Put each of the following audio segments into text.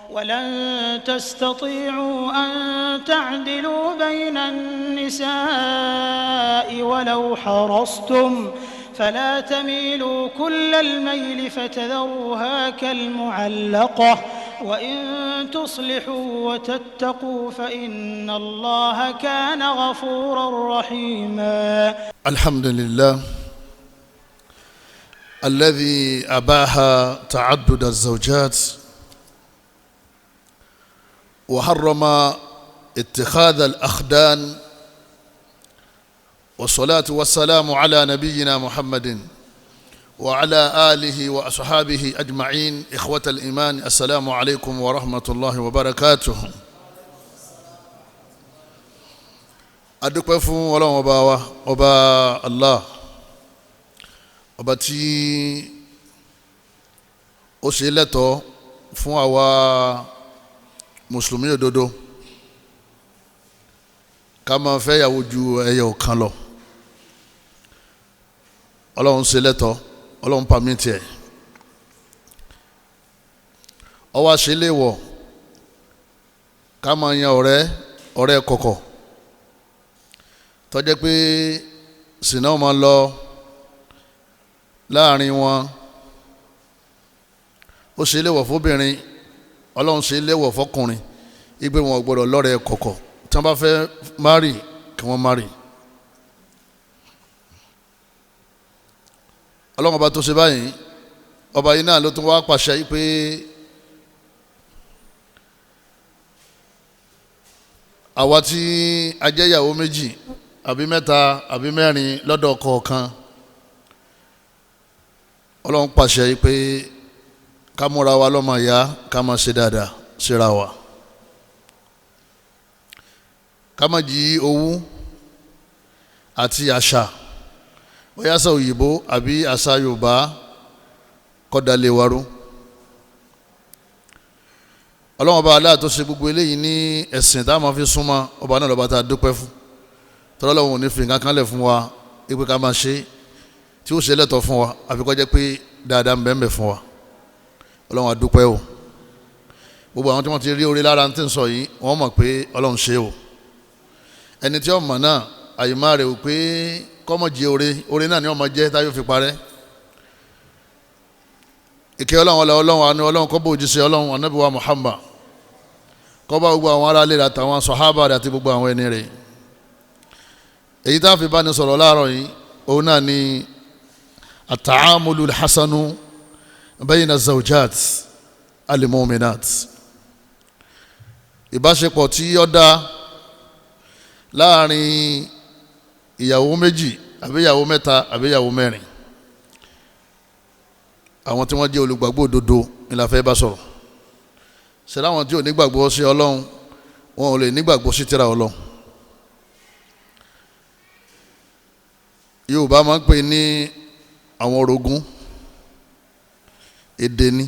ولن تستطيعوا أن تعدلوا بين النساء ولو حرصتم فلا تميلوا كل الميل فتذروها كالمعلقة وإن تصلحوا وتتقوا فإن الله كان غفورا رحيما. الحمد لله الذي أباح تعدد الزوجات وحرم اتخاذ الأخدان، والصلاة والسلام على نبينا محمد وعلى آله وأصحابه أجمعين. إخوة الإيمان، السلام عليكم ورحمة الله وبركاته. Adúpẹ́ fún Ọlọ́run ọba wa, ọba Allah, ọba tí ó ṣe lẹ́tọ̀ọ́ fún àwa mùsùlùmí òdodo ká máa fẹ́ yàwó ju ẹyọ kan lọ. Ọlọ́run ṣe lẹ́tọ̀ọ́, Ọlọ́run pàmìtì ẹ̀. Ó wá ṣe léèwọ̀ ká máa yan ọ̀rẹ́ kọ̀kọ̀ tó jẹ́ pé sìnà máa lọ láàrin wọn. Ó ṣe léèwọ̀ fóbìnrin, Ọlọ́run ṣe léèwọ̀ fọkùnrin igbe wọn ò gbọdọ̀ lọ́rẹ̀ẹ́ kọ̀kọ̀. Tí wọ́n bá fẹ́ mari kí wọ́n mari. Ọlọ́run ọba tó ṣe báyìí, ọba yìí náà ló tún wá pàṣẹ pé àwa tí a jẹ́ ìyàwó méjì àbí mẹ́ta àbí mẹ́rin lọ́dọ̀ kọ̀ọ̀kan, Ọlọ́run pàṣẹ pé ká múra wa lọ́mọ ìyá, ká máa ṣe dáadáa síra wa, ká má jí owú àti àṣà, bóyá àṣà òyìnbó àbí àṣà Yorùbá, kọ́dà lè warú. Ọlọ́run ọba aláà tó ṣe gbogbo eléyìí ní ẹ̀sìn tá a máa fi súnmọ́ ọba náà lọ́ba tá a dúpẹ́ fún. Tọ́lá lọ́wọ́ ò ní fi nǹkan kan lẹ̀ fún wa ipe ká máa ṣe tí ó ṣe lẹ́tọ̀ọ́ fún wa, àfi kó jẹ́ pé dáadáa ń bẹ ń bẹ fún wa. Ọlọ́run a dúpẹ́ o. Gbogbo àwọn tí wọ́n ti rí orí lára tí ń sọ yìí, wọ́n mọ̀ pé Ọlọ́run ṣe o. Ẹni tí ó mọ̀ náà, àyùmá rẹ̀ ò pé kọ́mọ̀ jẹ oore, oore náà ni wọ́n máa jẹ́ táyọ̀ fi parẹ́. Ìkẹ́ Ọlọ́run, ọlá Ọlọ́run, àánú Ọlọ́run kó bá òjíṣẹ́ Ọlọ́run Ànábì wa Muhammad, kó bá gbogbo àwọn ará ilé rẹ̀ àtàwọn sọ̀hábà rẹ̀ àti gbogbo àwọn ẹni rẹ̀. Èyí tá a fi bá ní sọ̀rọ̀ láàárọ̀ yìí, òun náà ni at-ta'amulu al-hasanu bayna az-zawjat al-mu'minat. Ìbáṣepọ̀ tí ó dá láàrin ìyàwó méjì àbí ìyàwó mẹ́ta àbí ìyàwó mẹ́rin, àwọn tí wọ́n jẹ́ olùgbàgbọ́ òdodo ni la fẹ́ bá sọ̀rọ̀. Ṣe láwọn tí ò nígbàgbọ́ sí Ọlọ́run, wọn ò lè nígbàgbọ́ sí tírà Ọlọ́run. Yorùbá máa ń pè ní àwọn orogún, èdè ni.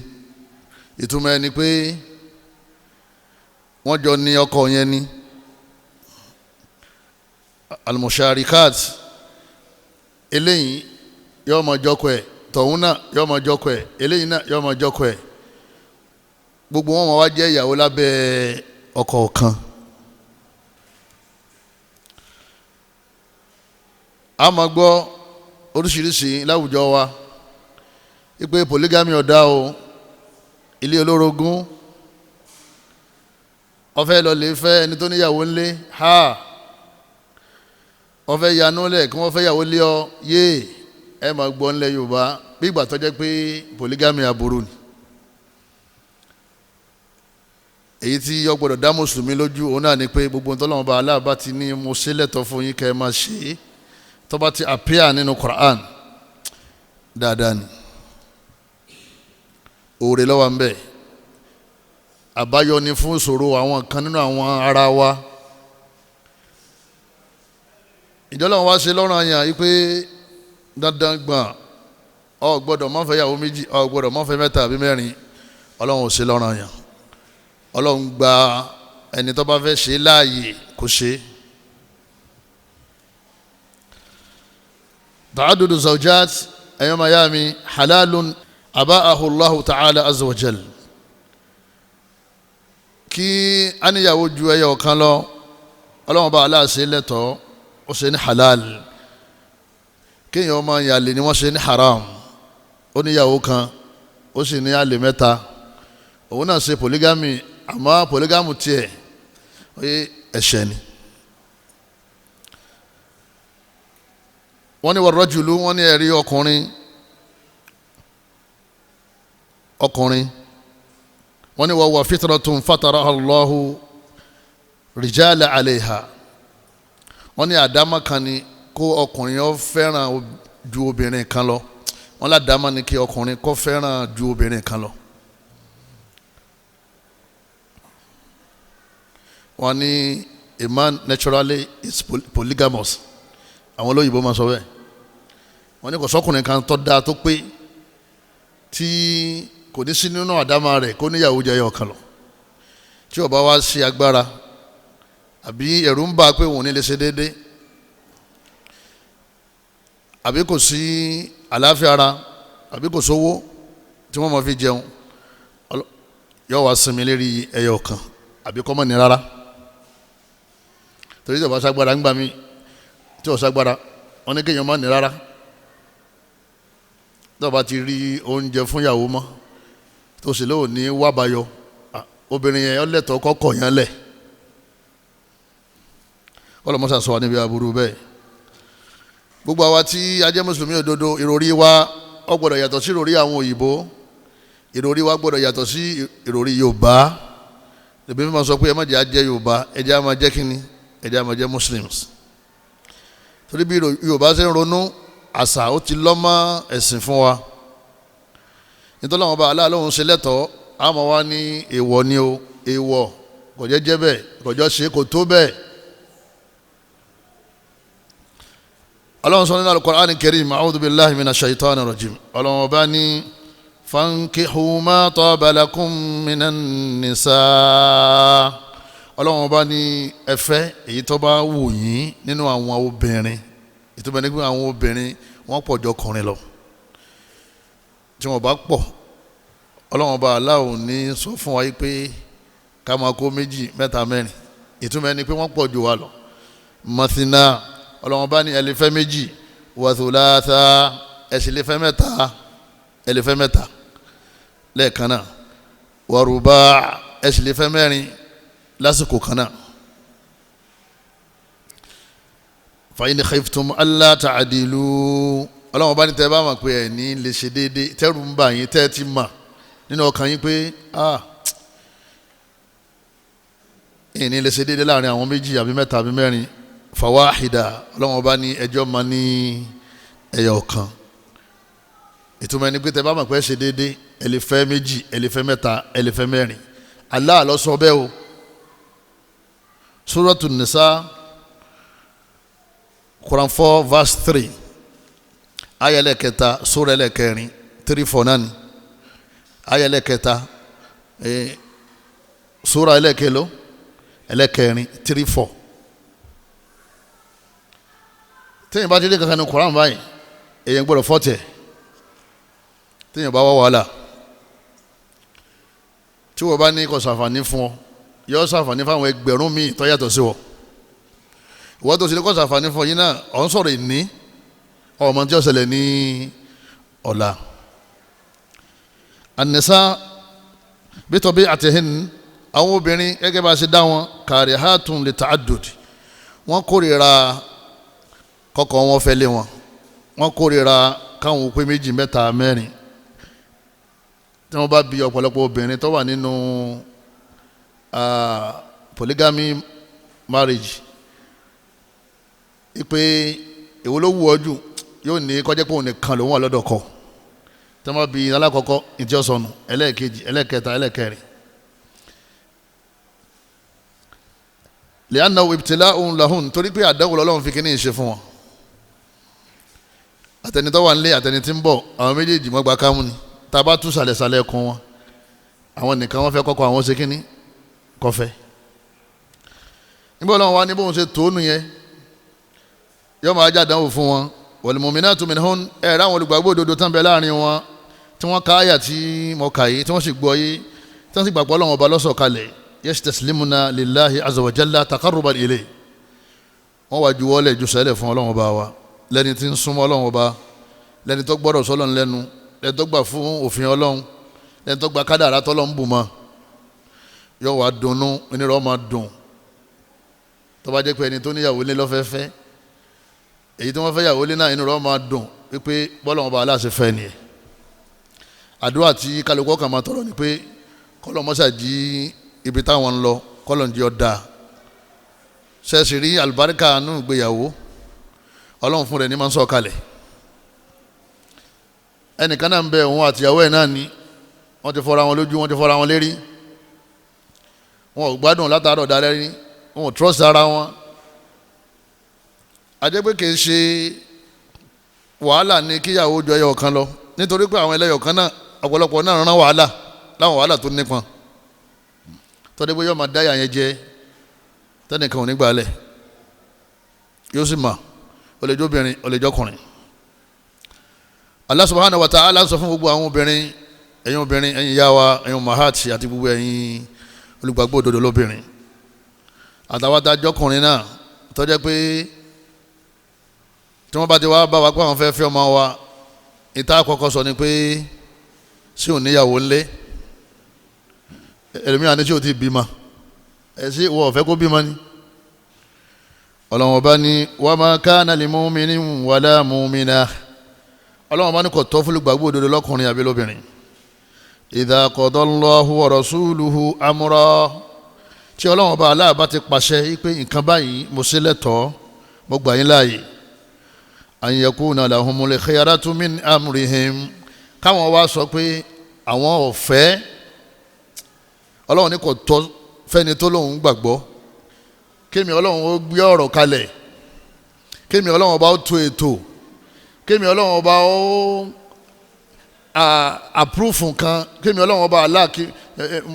Ìtumọ̀ ẹni pé wọ́n jọ ní ọkọ yẹn ni almusharikat. Eléyìí yóò máa jọkọ ẹ̀, tọ̀hún náà yóò máa jọkọ ẹ̀, eléyìí náà yóò máa jọkọ ẹ̀. Gbogbo wọn máa wá jẹ́ ìyàwó lábẹ́ ọkọ kan. A máa gbọ́ oríṣiríṣi láwùjọ wa ipe polygamy ọ̀dà o, ilé olórogún, ó fẹ́ lọ lè fẹ́ ẹni tó níyàwó ńlé, ha ó fẹ́ yanú lẹ̀ kí wọ́n fẹ́ yàwó lé ọ, yé ẹ máa gbọ́ ńlẹ̀ Yorùbá bí ìgbà tó jẹ́ pé polygamy aburú ni. Èyí tí yọ gbọ́dọ̀ dá mùsùlùmí lójú òun náà ni pé gbogbo ntọ́lọ́wọ́n bá aláàbá ti ní mo ṣe lẹ́tọ̀ fún yín kẹ́ ẹ máa ṣe é, tó bá ti appear nínú Quran dáadáa ni, òòrè ló wà ńbẹ̀, àbáyọ ni fún ìṣòro àwọn kan nínú àwọn ara wa. Ìjọlọ́wọ́n wá ṣe lọ́rùn àyàn yìí pé dandan gbọ̀n ọ gbọ́dọ̀ má fẹ́ yàwó méjì, ọ gbọ́dọ̀ má fẹ́ mẹ́ta àbí mẹ́rin. Ọlọ́run ò ṣe lọ́rùn àyàn. Ọlọ́run gba ẹni tó bá fẹ́ ṣe láàyè kó ṣe. Ta'addudu zawjat ẹ̀yọ́ mayami halalun aba'ahu Allahu ta'ala azza wa jal. Kí a níyàwó ju ẹyọ kan lọ, Ọlọ́run bá Allah ṣe lẹ́tọ̀ọ́, ó ṣe ní halal. Kéèyàn máa yàlè ni wọ́n ṣe ní haram. Ó níyàwó kan, ó sì ní àlè mẹ́ta. Òun náà ṣe polygamy, àmọ́ polygamy tiẹ̀ ó yẹ ẹ̀ṣẹ̀ ni. Wọ́n ní warrajulu, wọ́n ní ẹ̀rí ọkùnrin ọkùnrin wọ́n ní wa huwa fitratun fatara Allahu rijala alayha. Wọ́n ní àdámà kan ni kó ọkùnrin ó fẹ́ràn ju obìnrin kan lọ. Wọ́n ládàámà ni kí ọkùnrin kó fẹ́ràn ju obìnrin kan lọ. Wọ́n ní a man naturally is polygamous. Àwọn olóyìnbó máa sọ bẹ́ẹ̀. Wọ́n ní kò sọ́kùnrin kan tó dáa tó pé tí kò ní sí nínú àdámà rẹ̀ kó níyàwó jẹ́ ẹyọ kan lọ. Tí ó bá wá sí agbára àbí ẹ̀rù ń bà pé òun ní lè ṣe déédéé, àbí kò sí àlàáfíà ara, àbí kò sówó tí wọ́n máa fi jẹun, yóò wá sinmi lérí ẹyọ kan àbí kọ́ mọ̀ ní rárá. Torí tí ó bá ságbára ń gbà mí, tí ó ságbára wọn ní kéèyàn má ní rárá. Tí ó bá ti rí oúnjẹ fún ìyàwó mọ́ tó sì lóò ní wábayọ, obìnrin yẹn ọlẹ́tọ̀ọ́ kọ́kọ́ yẹn lẹ̀. Ọlọ́mọṣà sọ wa níbi aburú bẹ́ẹ̀. Gbogbo àwa tí a jẹ́ mùsùlùmí òdodo, ìròrí wa ó gbọ́dọ̀ yàtọ̀ sí ìròrí àwọn òyìnbó, ìròrí wa gbọ́dọ̀ yàtọ̀ sí ìròrí Yorùbá. Lèmi fi máa sọ pé ẹ má jẹ́ àjẹ́ Yorùbá, ẹ jẹ́ á máa jẹ́ kínní, ẹ jẹ́ á máa jẹ́ Muslims. Torí bí Yorùbá ṣe ń ronú, àṣà ó ti lọ́ mọ́ ẹ̀sìn fún wa. Nítorí àwọn ọba aláàlóhùn ṣe lẹ́tọ̀ọ́, àmọ́ wa ní èèwọ̀ ni o, èèwọ̀ kò jẹ́ jẹ́ bẹ́ẹ̀, kò jọ ṣe kò tó bẹ́ẹ̀. Ọlọ́run sọ nínú Al-Qur'an Karim, a'udhu billahi minash shaitani rajim. Ọlọ́run ọba ní fankihu ma taba lakum minan nisa. Ọlọ́run ọba ní ẹ fẹ́ èyí tó bá wù yín nínú àwọn obìnrin. Ìtumọ̀ ní pé àwọn obìnrin wọ́n pọ̀ jọ ọkùnrin lọ. Tí wọ́n bá pọ̀, Ọlọ́run ọba aláwo ní sọ fún wa yìí pé ká máa kó méjì, mẹ́ta, mẹ́rin. Ìtumọ̀ ní pé wọ́n pọ̀ jù wa lọ. Mathina, Ọlọ́run bá ní ẹ lè fẹ́ méjì, wa thulatha, ẹ sì lè fẹ́ mẹ́ta, ẹ lè fẹ́ mẹ́ta lẹ́ẹ̀kan náà, wa ruba', ẹ sì lè fẹ́ mẹ́rin lásìkò kan náà. Fa in khiftum alla ta'dilu, Ọlọ́run bá ní tẹ́ bá mọ̀ pé ẹ̀ ní lè ṣe déédéé, tẹ́rù ń bà yín, tẹ́ ti mà nínú ọkàn yín pé ẹ̀ ní lè ṣe déédéé láàrin àwọn méjì àbí mẹ́ta àbí mẹ́rin, fawahida, Ọlọ́run bá ní ẹjọ́ ma ní ẹyọ kan. Ìtumọ̀ ẹni pé tẹ́ bá mọ̀ pé ṣe déédéé, ẹ lè fẹ́ méjì, ẹ lè fẹ́ mẹ́ta, ẹ lè fẹ́ mẹ́rin. Allah ló sọ bẹ́ẹ̀ o. Suratu Nisa, Quran 4 verse 3, aya ẹlẹ́kẹta, sura ẹlẹ́kẹrin, 3 4 náà ni aya ẹlẹ́kẹta, sura ẹlẹ́kẹló ẹlẹ́kẹrin, 3 4. Téèyàn bá ti rí kankan ní Quran báyìí, èèyàn gbọ́dọ̀ fọ́tẹ̀. Téèyàn bá wá wàhálà tí wọ́n bá ní kó ṣàǹfààní fún ọ, yóò ṣàǹfààní fáwọn ẹgbẹ̀rún míì tó yàtọ̀ sí wọ. Ìwọ́n tó ṣe ní kó ṣàǹfààní fún ọ yín náà, ọ̀ ń sọ̀rọ̀ ìní ọmọ tí ó ṣẹlẹ̀ ní ọ̀la. An-nisa bi tabi'atihin, àwọn obìnrin gẹ́gẹ́ bá a ṣe dá wọn, karihatun li ta'addud, wọ́n kórìíra kọ́kọ́ wọn fẹ́ lé wọn, wọ́n kórìíra káwọn pé méjì, mẹ́ta, mẹ́rin. Tí wọ́n bá bi ọ̀pọ̀lọpọ̀ obìnrin tó wà nínú polygamy marriage ipe èwo ló wù ọ́ jù, yóò ní kọjá pé òun nìkan lòun wà lọ́dọ̀ kọ. Tí wọ́n bá bi alákọ̀ọ́kọ́, ìtí ọ̀sọ̀nù, ẹlẹ́ẹ̀kejì, ẹlẹ́ẹ̀kẹta, ẹlẹ́ẹ̀kẹrin. Li'annahu ibtila'un lahun, torí pé àdánwò lọ́lọ́run fi kíní ṣe fún wọn. Àtẹni tó wà nílé, àtẹni tí ń bọ̀, àwọn méjèèjì mọ́gbà kámú ni. Tá a bá tú sàlẹ̀sàlẹ̀ kún wọn, àwọn nìkan wọ́n fẹ́ kọ́kọ́ àwọn ṣe kíní kọfẹ́. Níbo lọ́wọ́ wa ní bóun ṣe tóónù yẹn, yóò máa jáde àdánwò fún wọn. Wal mu'minatu minhun, ẹ̀rọ àwọn olùgbàgbọ́ òdodo tán bẹ láàrin wọn, tí wọ́n ká àyà tí mo kà yìí, tí wọ́n sì gbọ́ yìí, tí wọ́n sì gbàgbọ́ Ọlọ́run ọba lọ́sọ̀ kalẹ̀. yastaslimuna lillahi azza wa jalla taqarruban ilayhi. Wọ́n wá juwọ́lẹ̀ jùsẹ̀lẹ̀ fún Ọlọ́run ọba wa, lẹ́ni tí ń súnmọ́ Ọlọ́run ọba, lẹ́ni tó gbọ́dọ̀ sọ́lọ́run lẹ́nu, lẹ́ni tó gbà fún òfin Ọlọ́run, lẹ́ni tó gba kádàrá tọ́lọ́run bù mọ́. Yóò wá dunnú, inú rẹ̀ máa dùn. Tó bá jẹ́ pé ẹni tó níyàwó lé lọ́fẹ́fẹ́, èyí tí wọ́n fẹ́ yàwó lé náà, inú rẹ̀ máa dùn wípé bọ́lọ́run ọba aláṣẹ fẹ́ nìyẹn. Àdúrà tí kálukú ọkàn máa tọrọ ni pé kọ́lọ́ mọ́sá jí ibi táwọn ń lọ, kọ́lọ́ ń jí ọ dáa. Ṣẹ́ẹ̀sì rí àlùbáríkà nínú ìgbéyàwó, Ọlọ́run fún rẹ̀ ní máa ń sọ̀ kalẹ̀. Ẹnìkan náà ń bẹ, òun àtìyàwó ẹ̀ náà ni wọ́n ti fọ́ra wọn lójú, wọ́n ti fọ́ra wọn lérí, wọn ò gbádùn látàárọ̀ dalẹ́ rí, wọn ò trust ara wọn. Àjẹpé kìí ṣe wàhálà ni kíyàwó jọ ẹyọ kan lọ, nítorí pé àwọn ẹlẹ́yọ̀ kan náà ọ̀pọ̀lọpọ̀ náà rán wàhálà láwọn wàhálà tó nípọn, tọ́jú pé yóò máa dáyà yẹn jẹ tẹ́nìkan ò ní gbalẹ̀, yóò sì mà ó lè jóbìnrin, ó lè jọkùnrin. Allah subhanahu wa ta'ala sọ fún gbogbo àwọn obìnrin, ẹ̀yin obìnrin, ẹ̀yin ìyá wa, ẹ̀yin mahati àti gbogbo ẹ̀yin olùgbàgbọ́ òdodo lóbìnrin, àtàwọn adájọ́kùnrin náà, tó jẹ́ pé tí wọ́n bá ti wá bá wa pé àwọn fẹ́ fẹ́ ọmọ wa, ìta àkọ́kọ́ sọ ni pé sí ò níyàwó ńlé, ẹlòmíràn ní sí ò ti bímọ, ẹ sí ìwọ ọ̀fẹ́ kó bímọ ni. Ọlọ́run ọba ní wa ma kana li mu'minin wala mu'minah. Ọlọ́run ọba ní kò tọ́ fún olùgbàgbọ́ òdodo lọ́kùnrin àbí lóbìnrin. Idha qadallahu wa rasuluhu amra. Tí Ọlọ́run ọba Allah bá ti pàṣẹ pé nǹkan báyìí mo ṣe lẹ́tọ̀ọ́, mo gbà yín láàyè, an yakuna lahumul khiyaratu min amrihim, káwọn wá sọ pé àwọn ò fẹ́. Ọlọ́run ní kò tọ́ fẹ́ni tó lóun gbàgbọ́ kémi Ọlọ́run ó gbé ọ̀rọ̀ kalẹ̀, kémi Ọlọ́run ọba ó tó ètò, kémi Ọlọ́run ọba ó approve nǹkan, kémi Ọlọ́run ọba Allah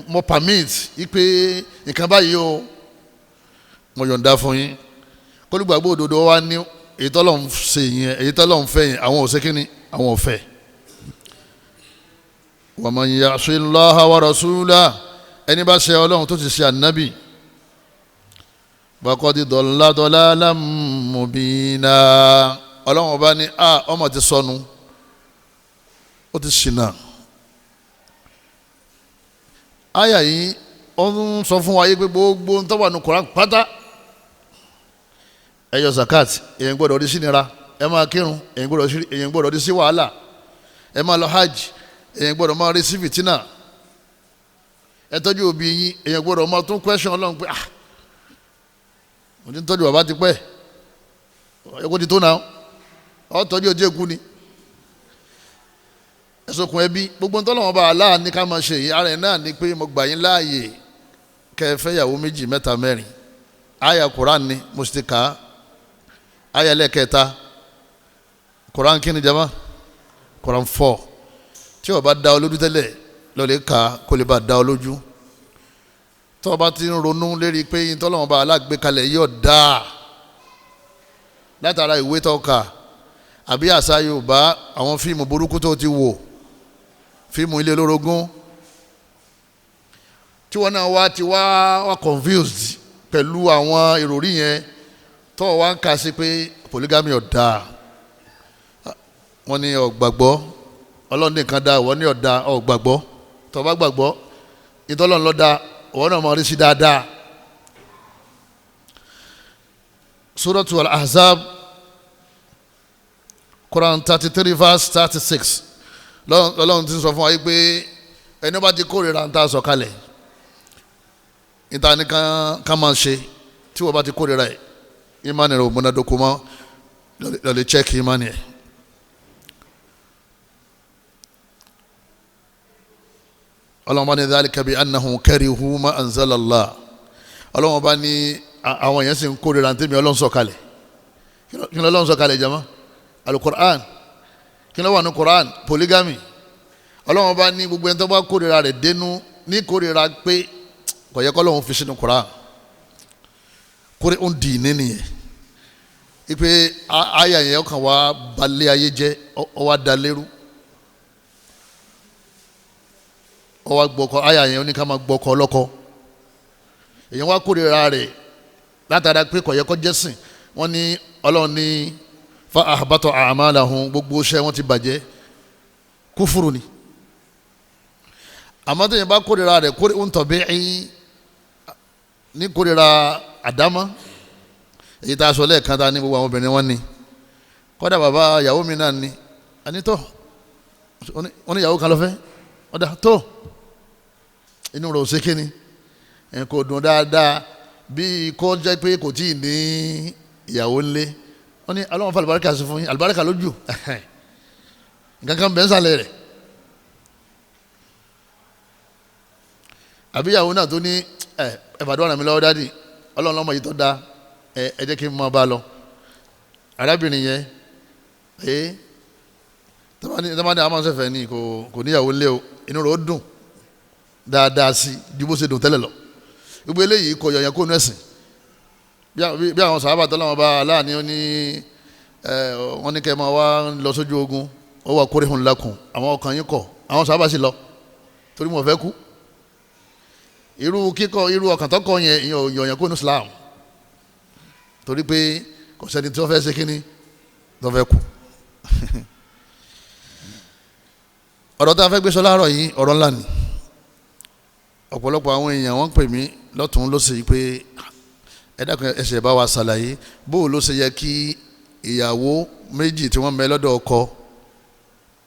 mo permit ipe nǹkan báyìí o, mo yọ̀ǹda fún yín. Kólúgbàgbọ́ òdodo wa ní èyí tọ́lọ́run ṣe yẹn, èyí tọ́lọ́run fẹ́ yẹn, àwọn ò ṣe kíni, àwọn ò fẹ́. Wa man ya'si Allaha wa rasulahu, ẹni bá ṣe Ọlọ́run tó ti ṣe ànábì, faqad dalla dalalan mubina. Ọlọ́run ọba ní a ọmọ ti sọnù, ó ti ṣìnà. Àyà yìí ó ń sọ fún wa yìí pé gbogbo ń tó wà ní Kùránì pátá, ẹ yọ zakat, èyàn gbọ́dọ̀ rí sí nira, ẹ máa kírun, èyàn gbọ́dọ̀ rí sí wàhálà, ẹ máa lọ hajj, èyàn gbọ́dọ̀ máa rí sí fìtínà, ẹ tọ́jú òbí yín, èyàn gbọ́dọ̀ máa tún question Ọlọ́run pé ah, mo ti ń tọ́jú bàbá ti pẹ́, ẹ kó ti tó náà, ọ tọ́jú ojú èkú ni. Ẹ̀sùnkùn ẹbí gbogbo ń tọ́lọ́wọ́n bá aláà ní ká máa ṣe yìí, ara ẹ̀ náà ni pé mo gbà yín láàyè kẹ́ ẹ fẹ́ yàwó méjì mẹ́ta mẹ́rin. Àyà Quran ni mo sì ti kà á, àyà ẹlẹ́kẹta Quran kí ni jama, Quran 4. Tí o bá da ọ lójú tẹ́lẹ̀ lọ́lẹ̀ ká kó lè bá da ọ lójú. Tó o bá ti ń ronú lérí pé yín tọ́lọ́wọ́n bá aláà gbé kalẹ̀ yóò dáa látara ìwé tó kà àbí àṣà Yorùbá, àwọn fíìmù burúkú tó ti wò, fíìmù ilé olórogún, tí wọn náà wá ti wá wá confused pẹ̀lú àwọn ìròrí yẹn, tó wá ń kà sí pé polygamy ọ̀dà, wọ́n ní ọ̀gbàgbọ́, Ọlọ́run nìkan dá, wọ́n ní ọ̀dà ọ̀gbàgbọ́. Tó bá gbàgbọ́ ìtọ́lọ́run ló dá, wọ́n náà máa rí sí dáadáa. Suratu Al-Ahzab, Quran 33 verse 36, lọ́lọ́run ti sọ fún wa yìí pé ẹni bá ti kórìíra ń ta sọ̀kalẹ̀ níta ní ká máa ṣe, tí wọ́n bá ti kórìíra ẹ̀, ìmánì rẹ̀ ò múnádóko mọ́, lọ́lẹ̀ chẹ́ẹ̀kì ìmánì ẹ̀. Ọlọ́run bá ní dhalika bi annahum karihu ma anzala Allah. Ọlọ́run bá ní àwọn èèyàn sì ń kórìíra ní tèmi Ọlọ́run sọ̀kalẹ̀. Kí ni Ọlọ́run sọ̀kalẹ̀ jama? Alukur'an. Kí ló wà ní Quran? Polygamy. Ọlọ́run bá ní gbogbo ẹni tó bá kórìíra rẹ̀ dénú ní kórìíra pé kò yẹ k'Ọlọ́run fi sínú Quran, kórè ń dì ní nìyẹn, ipe àyà yẹn ọkàn wa balẹ̀ ayé jẹ́, ọ wa da lérú, ọ wa gbọ́kọ àyà yẹn ó ní ká máa gbọ́kọ ọlọ́kọ. Èyàn wá kórìíra rẹ̀ látara pé kò yẹ kó jẹ́sìn. Wọ́n ní Ọlọ́run ní fa ahbata a'malahum, gbogbo iṣẹ́ wọn ti bàjẹ́, kúfùrù ni. Àmọ́ tó yẹn bá kórìíra rẹ̀ kórìíra ń tọ̀bí ní kórìíra àdámọ́, èyí tá a sọ lẹ́ẹ̀kan tá a ní gbogbo àwọn obìnrin wọn ni, kọ́dà bàbá ìyàwó mi náà ni anítọ́ wọn ní ìyàwó kan lọ́fẹ́ ọ̀dà tó inú rẹ̀ ò ṣe kíni kò dùn dáadáa bí kò jẹ́ pé kò tí ì ní ìyàwó ńlé. Wọ́n ní Ọlọ́run fún àlùbáríkà sí fún yín, àlùbáríkà lójú nǹkan kan bẹ́ẹ̀ ń sàlẹ̀ rẹ̀. Àbí ìyàwó náà tó ní ẹ ẹ fàdúrà ràn mí lọ́wọ́ dádì, Ọlọ́run lọ́mọ yìí tó da, ẹ ẹ jẹ́ kí n máa bá a lọ. Arábìnrin yẹn ẹ tọ́mọdé àwọn sẹ̀fẹ̀ ni kò níyàwó ńlé o, inú rẹ̀ ó dùn dáadáa sí ju bó ṣe dùn tẹ́lẹ̀ lọ. Gbogbo eléyìí kò yọ̀yàn kó nu ẹ̀sìn. Bí àwọn sàhábà tó láwọn bá aláàní ó ní ẹ wọ́n ní kẹ́ ẹ máa wá lọ sójú ogun, ó wà kórè hùn lakùn, àwọn ọkàn yín kọ̀, àwọn sàhábà sì lọ torí mo fẹ́ kú. Irú kíkọ irú ọkàn tó kọ yẹn ìyẹn ò yọ̀yàn kó nu Islam, torí pé kò sẹ́ni tí wọ́n fẹ́ ṣe kínní tó fẹ́ kú. Ọ̀rọ̀ tá a fẹ́ gbé sọ láàárọ̀ yìí ọ̀rọ̀ ńlá ni. Ọ̀pọ̀lọpọ̀ àwọn èèyàn wọ́n pè mí lọ́tún lósì pé ẹ dákun ẹsẹ̀ bá wa ṣàlàyé bó ló ṣe yẹ kí ìyàwó méjì tí wọ́n mẹ lọ́dọ̀ ọkọ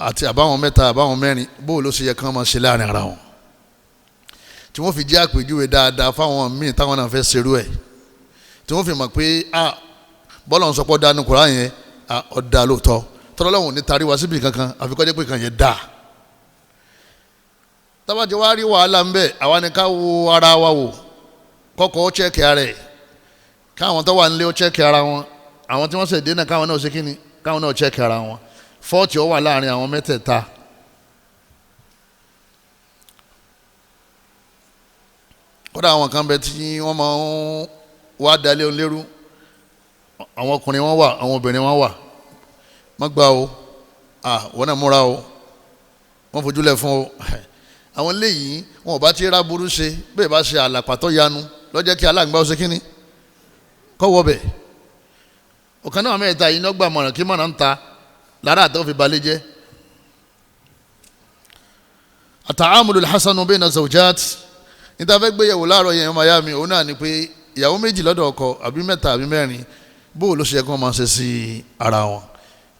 àti àbáwọn mẹ́ta àbáwọn mẹ́rin bó ló ṣe yẹ kí wọ́n máa ṣe láàrin ara wọn, tí wọ́n fi jẹ́ àpèjúwe dáadáa fáwọn míì táwọn náà fẹ́ ṣerú ẹ̀, tí wọ́n fi mọ̀ pé a bọ́lá ń sọpọ́ dánú Kùránì yẹn ọ̀dà lóòótọ́, tọ́lọ́lọ́hùn ní tari wá síbi kankan àfi kó jẹ́ pé kan yẹn dáa. Tábàtí wàá rí wàhálà ń bẹ, àwa ni ká wo ara wa wò, kọ́kọ́ ó chẹ́kì ara ẹ̀, káwọn tó wà nílé ó chẹ́kì ara wọn, àwọn tí wọ́n ṣẹ̀ dé náà káwọn náà ṣe kíni, káwọn náà chẹ́kì ara wọn. Fọ́ọ̀tì ó wà láàrin àwọn mẹ́tẹ̀ẹ̀ta. Kódà àwọn kan bẹ tí wọ́n máa ń wá dalé onlérú, àwọn ọkùnrin wọn wà, àwọn obìnrin wọn wà, má gbà o, wọ́n náà múra o, wọ́n fojúlẹ̀ fún o. Àwọn eléyìí wọn ò bá ti ra burú ṣe, bẹ́ẹ̀ bá ṣe àlàpàtọ́ yanu lọ́jọ́ kí aláǹgbá ó ṣe kínní kọ́wọ́ bẹ̀. Ọ̀kan náà mẹ́ta yìí ní ọgbà mọ̀ràn kí mọ̀ràn ń ta lára àtọ́ fi balẹ̀ jẹ́. Àtàámùlù hasanu bayna zawjat, níta fẹ́ gbéyàwó láàárọ̀ yẹn ọmọ ayá mi, òun náà ni pé ìyàwó méjì lọ́dọ̀ ọkọ àbí mẹ́ta àbí mẹ́rin, bó ló ṣe yẹ kí wọ́n máa ṣe sí ara wọn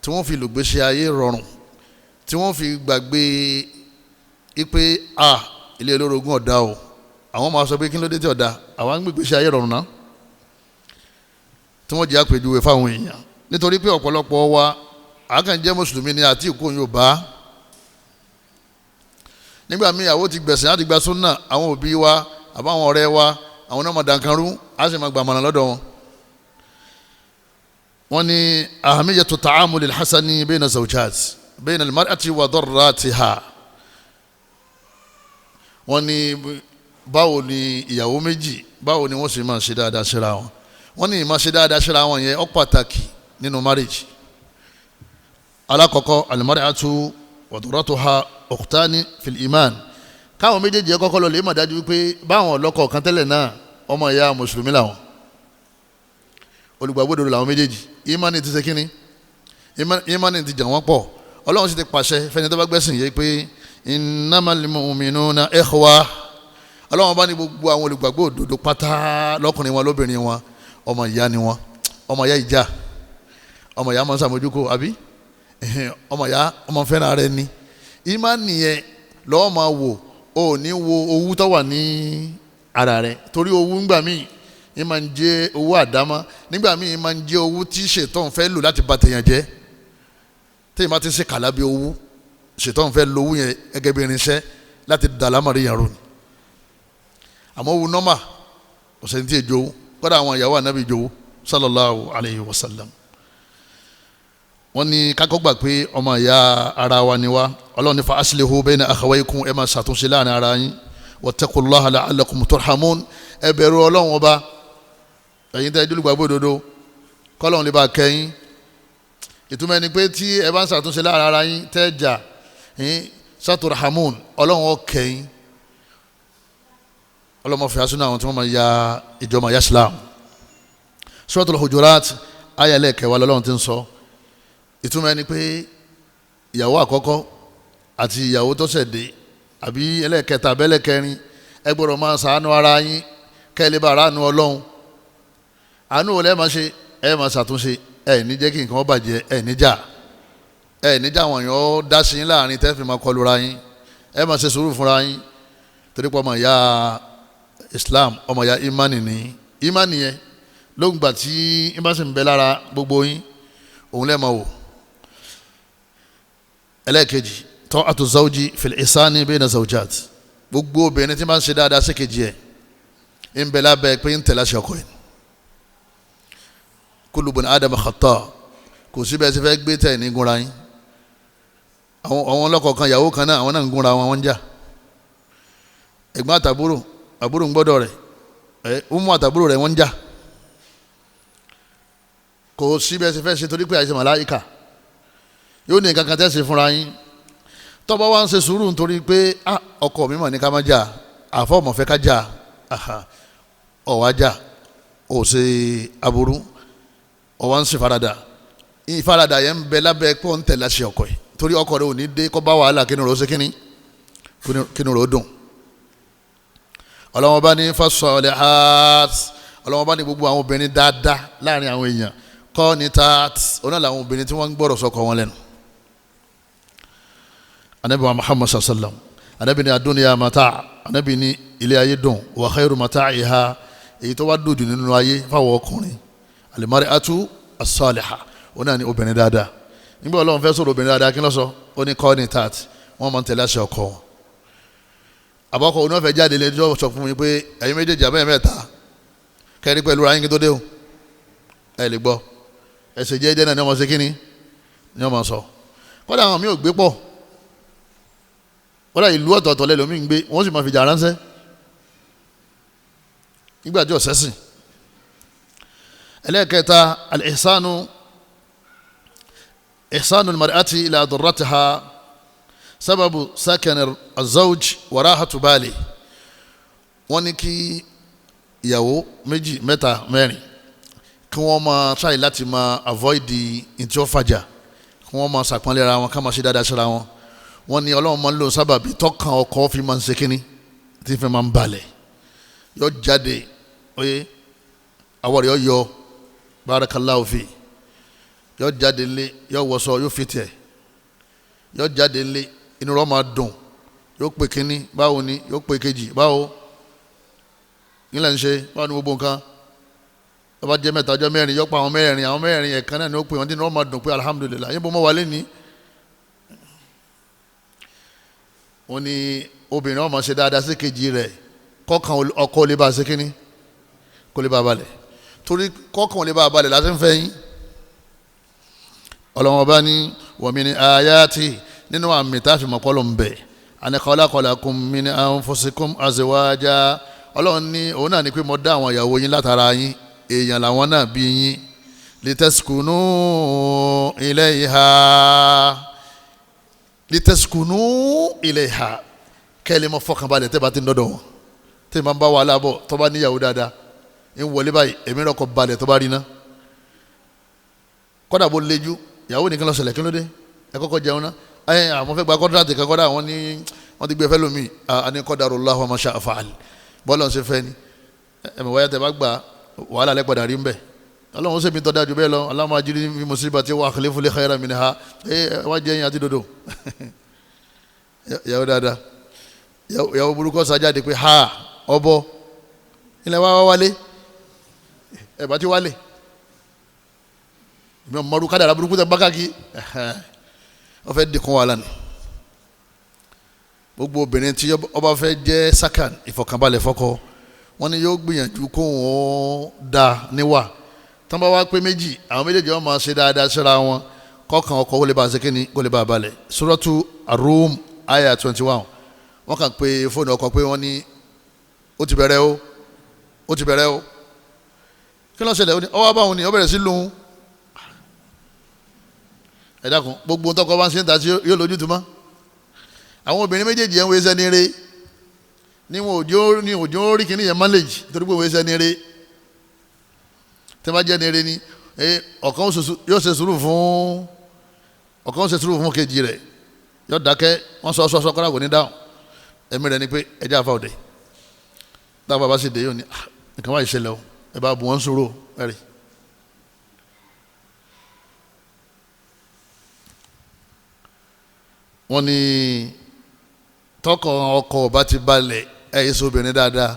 tí wọ́n fi lùgbèsè ayé rọrùn, tí wọ́n fi gbàgbé ipe a ilé olórogún ọ̀dà o, àwọn máa sọ pé kí ló dé tí ọ̀dà, àwọn ń gbègbèsè ayé rọrùn náà, tí wọ́n jẹ́ àpèjúwe fáwọn èèyàn. Nítorí pé ọ̀pọ̀lọpọ̀ wa àákàn jẹ́ mùsùlùmí ni àti ìkó Yorùbá. Nígbà míì àwọn ti gbẹ̀sìn láti gba súnà, àwọn òbí wa àbáwọn ọ̀rẹ́ wa àwọn náà máa dànkanrú, á sì máa gbàmọ̀ràn lọ́dọ̀ wọn. Wọ́n ní ahamiyatu ta'amulil hasani bayna zawjat bayna al-mar'ati wa darratiha. Wọ́n ní báwo ni ìyàwó méjì báwo ni wọ́n sì máa ṣe dáadáa síra wọn. Wọ́n ní ìmáa ṣe dáadáa síra wọn yẹn ó pàtàkì nínú marriage. Alákọ̀ọ́kọ́ al-mar'atu wa darratuha ukhtani fil iman. Káwọn méjèèjì ẹ kọ́kọ́ lọ lè má dájú wípé báwọn ọlọ́kọ kan tẹ́lẹ̀ náà ọmọ ìyá mùsùlùmí làwọn, olùgbàgbọ́ òdodo làwọn méjèèjì. Ìmánì ti ṣe kínní, ìmánì ti jà wọ́n pọ̀. Ọlọ́run sì ti pàṣẹ fẹ́ni tó bá gbẹ́sìn yé pé innamal mu'minuna ikhwa. Ọlọ́run bá ní gbogbo àwọn olùgbàgbọ́ òdodo pátá lọ́kùnrin wọn lóbìnrin wọn ọmọ ìyá ni wọn. Ọmọ ìyá ìjà, ọmọ ìyá máa ń sàmójúkò àbí ọmọ ìyá ọmọ fẹ́ràn rẹ ni. Ìmánì yẹn lọ́wọ́ máa wò, ó ní wo owú tó wà ní ara rẹ, torí owú ńgbà míì ń máa ń jẹ́ owó àdámọ́, nígbà míì ń máa ń jẹ́ owó tí ṣètọ́n fẹ́ lò láti bà tèèyàn jẹ́. Téèyàn bá ti ṣe kàlá bí owó, ṣètọ́n fẹ́ lo owó yẹn gẹ́gẹ́ bí irinṣẹ́ láti dàlámọ̀rí yẹn rò ní. Àmọ́ owó nọ́mà kò sẹ́ni tí ì jowó, kọ́dà àwọn ìyàwó ànábì jowó sallallahu alayhi wa sallam. Wọ́n ní kákọ́ gbà pé ọmọ ìyá ara wa ni wá. Ọlọ́run ní fa aslihu bayna akhawaykum, ẹ máa ṣàtúnṣe láàrin ara yín. Wattaqullaha la'allakum turhamun, ẹ bẹ̀rù Ọlọ́run ọba, ẹ̀yin tẹ́ jólùgbàgbọ́ òdodo, kọ́lọ́run lè bá kẹ́yìn. Ìtumọ̀ ẹni pé tí ẹ bá ń ṣàtúnṣe láàrin ara yín tẹ́ jà saturhamun, Ọlọ́run ó kẹ́yìn, Ọlọ́mọ fi asúnà àwọn tí wọ́n máa ya ìjọba ya Islam. Suratul Hujurat ayẹlẹ kẹwàá lọ́lọ́run ti ń sọ. Ìtumọ̀ ẹni pé ìyàwó àkọ́kọ́ àti ìyàwó tó ṣẹ̀ dé àbí ẹlẹ́kẹta abẹ́lẹ́kẹrin ẹ gbọ́dọ̀ máa ṣàánú ara yín kẹ́ ẹ lè bá aráàánú Ọlọ́run. Àánú wo lẹ́ máa ṣe? Ẹ máa ṣàtúnṣe, ẹ ní jẹ́ kí nǹkan bàjẹ́, ẹ ní jà, ẹ ní jà wọ̀nyí ó dá sí yín láàrin tẹ́ fi máa kọlu ra yín. Ẹ máa ṣe sùúrù fúnra yín torí pé ọmọ ìyá Islam, ọmọ ìyá imani ní imani yẹn lóògbà tí imasi ń bẹ lára gbogbo yín òun lẹ́ẹ̀ máa wò. Ẹlẹ́ẹ̀kejì, ta'atu zawji fil ihsani bayna zawjat. Gbogbo obìnrin tí máa ń ṣe dáadáa sí kejì ẹ̀ ń bẹ lábẹ́ pé ń tẹ̀lé àṣẹ ọkọ ẹ̀. Kullu bani Adama khata, kò síbẹ̀ ṣe fẹ́ gbé tẹ̀ ní gúnra yín. Àwọn ọlọ́kọ̀ọ̀kan ìyàwó kan náà àwọn náà ń gúnra wọn, wọ́n ń jà. Ẹ̀gbọ́n àtàbúrò, àbúrò ń gbọ́dọ̀ rẹ̀, ẹ̀ umu àtàbúrò rẹ̀ wọ́n ń jà. Kò síbẹ̀ ṣe fẹ́ ṣe torí pé àìsàn màláìkà yóò ní nǹkan kan tẹ́ ṣe fúnra yín. Tọ́ba wa ń ṣe sùúrù nítorí pé ọkọ mi mà ní ká má jà, àfọ́ ọmọ fẹ́ ká jà, ọ̀wá jà, ò ṣe aburú, ọ̀wá ń ṣe farada. Ìfaradà yẹn ń bẹ lábẹ́ pé ó ń tẹ̀lé àṣẹ ọkọ yìí torí ọkọ rẹ̀ ò ní dé kó bá wàhálà kínú rẹ̀ ó ṣe kínní kínú rẹ̀ ó dùn. Ọlọ́wọ́n bá ní fasalihat, ọlọ́wọ́n bá ní gbogbo àwọn obìnrin dáadáa láàrin àwọn èèyàn qanitat, ọ̀nà làwọn obìnrin tí wọ́n ń gbọ́rọ̀ sọ́kọ wọn lẹ́nu. Anabi wa Muhammad sallam, anabi ni adunya mata, anabi ni ilé ayé dùn, wa khairu mata'iha, èyí tó wá dùn jù nínú ayé fáwọn ọkùnrin, al-mar'atu as-salihah, ó náà ní obìnrin dáadáa. Nígbà Ọlọ́run fẹ́ sọ̀rọ̀ obìnrin dáadáa kí ló sọ? Ó ní qanitat, wọ́n máa ń tẹ̀lé àṣẹ ọkọ wọn. Àbọ̀kọ̀ òun náà fẹ́ jáde lé ẹjọ́ sọ fún mi pé ẹ̀yin méjèèjì abẹ́yẹn mẹ́ta kẹ́rí pẹ̀lú ra yín kí tó dé o, ẹ lè gbọ́ ẹsẹ̀ jẹ́jẹ́ náà ni wọ́n máa ṣe kíni ni wọ́n máa sọ. Kọ́dà àwọn mi ò gbé pọ̀, kọ́dà ìlú ọ̀tọ̀ọ̀tọ̀ lẹ́lòmí ń gbé, wọ́n sì máa fi jà ránṣẹ́ nígbà tí ọ̀sẹ̀ sìn. Ẹlẹ́ẹ̀kẹta, al-ihsanu ihsanu al-mar'ati ila darratiha sábàbù sakan az-zawj wa rahatu bali. Wọ́n ní kí ìyàwó méjì mẹ́ta mẹ́rin kí wọ́n máa try láti máa avoid ntí ó fàjà, kí wọ́n máa ṣàpọ́nlé ara wọn, ká máa ṣe dáadáa síra wọn. Wọ́n ní Ọlọ́run máa ń lò sábàbí tọkàn ọkọ fi máa ń ṣe kínní tí fi máa ń balẹ̀. Yọ jáde oye àwọ̀ rẹ̀ yọ yọ barakallahu fi, yọ jáde ńlé, yọ wọṣọ, yóò fi tiẹ̀, yọ jáde ńlé, inú rẹ̀ máa dùn, yóò pè kínní báwo ni, yóò pè kejì báwo nílẹ̀ ń ṣe báwo ni gbogbo nǹkan. Ọba jẹ́ mẹ́ta ọjọ́ mẹ́rin yọ pa àwọn mẹ́rin, àwọn mẹ́rin ẹ̀kan náà ni ó pè wọ́n tí inú rẹ̀ máa dùn pé alhamdulillah yín bó mọ́ wálé ní. Wọ́n ní obìnrin ó máa ṣe dáadáa sí kejì rẹ̀ kọ́kàn ọkọ lè bá a ṣe kínní kó lè bá a balẹ̀, torí kọ́kàn lè bá a balẹ̀ láti ń fẹ́ yín. Ọlọ́wọ́n bá ní wa min ayati, nínú àmì tá a fi mọ̀ kọ́ ló ń bẹ̀, an khalaqalakum min anfusikum azwaja. Ọlọ́run ní òun náà ní pé mo dá àwọn ìyàwó yín látara yín, èèyàn làwọn náà bí yín, litaskunu ilayha, litaskunu ilayha, kẹ́lẹ́ mọ́ fọkànbalẹ̀ tẹ́ bá ti ń dọ́dọ̀ wọn. Tẹ́ máa ń bá wàhálà bọ̀ tó bá níyàwó dáadáa ń wọlé báyìí èmi rẹ̀ kọ́ balẹ̀ tó bá rí ná. Kọ́dà bó lejú ìyàwó nìkan ló ṣẹlẹ̀, kí ló dé, ẹ kọ́kọ́ jẹun ná, ẹ àwọn fẹ́ gba kọ́ńtrátì kan, kọ́dà àwọn ní wọ́n ti gbé fẹ́ lómi, àní qadarullahu wa ma sha'a fa'al, bọ́ọ̀lù ọ̀sẹ̀ fẹ́ ni ẹ̀mọ̀ wáyà tẹ́ bá gbà wàhálà lẹ́ padà rí ń bẹ̀. Ọlọ́run ṣèmi tọ́ dájú bẹ́ẹ̀ lọ, Allahumma ajirni fi musibati wa akhlif li khayran minha, ẹ wá jẹ́ yín àti dodo. Ìyàwó dáadáa, ìyàwó burúkú ọ̀sán jáde pé ha ọbọ ilẹ̀ wa wálé, ẹ̀ bá ti wálé mi ò mọ̀rú kádàrá burúkú tẹ bá káàkiri, ó fẹ́ dìkún wàhálà ni. Gbogbo obìnrin tí ó bá fẹ́ jẹ́ sákàn ìfọ̀kànbalẹ̀ fọ́kọ wọn ni yóò gbìyànjú kó wọn da níwà. Tán bá wá pé méjì, àwọn méjèèjì wọn máa ṣe dáadáa síra wọn, kọ́kàn ọkọ kó lè bá a ṣe kíni kó lè bá a balẹ̀. Suratu Ar-Rum aya 21, wọ́n kàn pé fóònù ọkọ pé wọ́n ní ó ti bẹ̀rẹ̀ o, ó ti bẹ̀rẹ̀ o, kí ló ṣẹlẹ̀? Ọwọ́ abáwọn ni ó bẹ̀rẹ̀ sí lóhun. Ẹ dákun, gbogbo tọkọ bá ń ṣe ń ta sí yóò lójútu mọ́. Àwọn obìnrin méjèèjì ẹ̀ ń wéṣẹ́ ní eré, Ní wọn òjò ní òjò rí kìíní yẹn manage torí pé òun ṣe ní eré. Tí wọ́n bá jẹ́ ní eré ni ọ̀kan yóò ṣe sùúrù fún ọ̀kan ó ṣe sùúrù fún kejì rẹ̀, yóò dákẹ́, wọ́n sọ sọ sọ kọ́ra kò ní dáhùn. Ẹ̀mí rẹ̀ ni pé ẹjẹ́ àfa òde táwọn bàbá sì dé yóò ní nǹkan wá ìṣẹ̀lẹ̀ o, ẹ bá bu wọn sùúrù ẹ̀rì. Wọ́n ní tọkọ ọkọ ọba ti balẹ̀ ẹ̀ yé sóbìnrin dáadáa,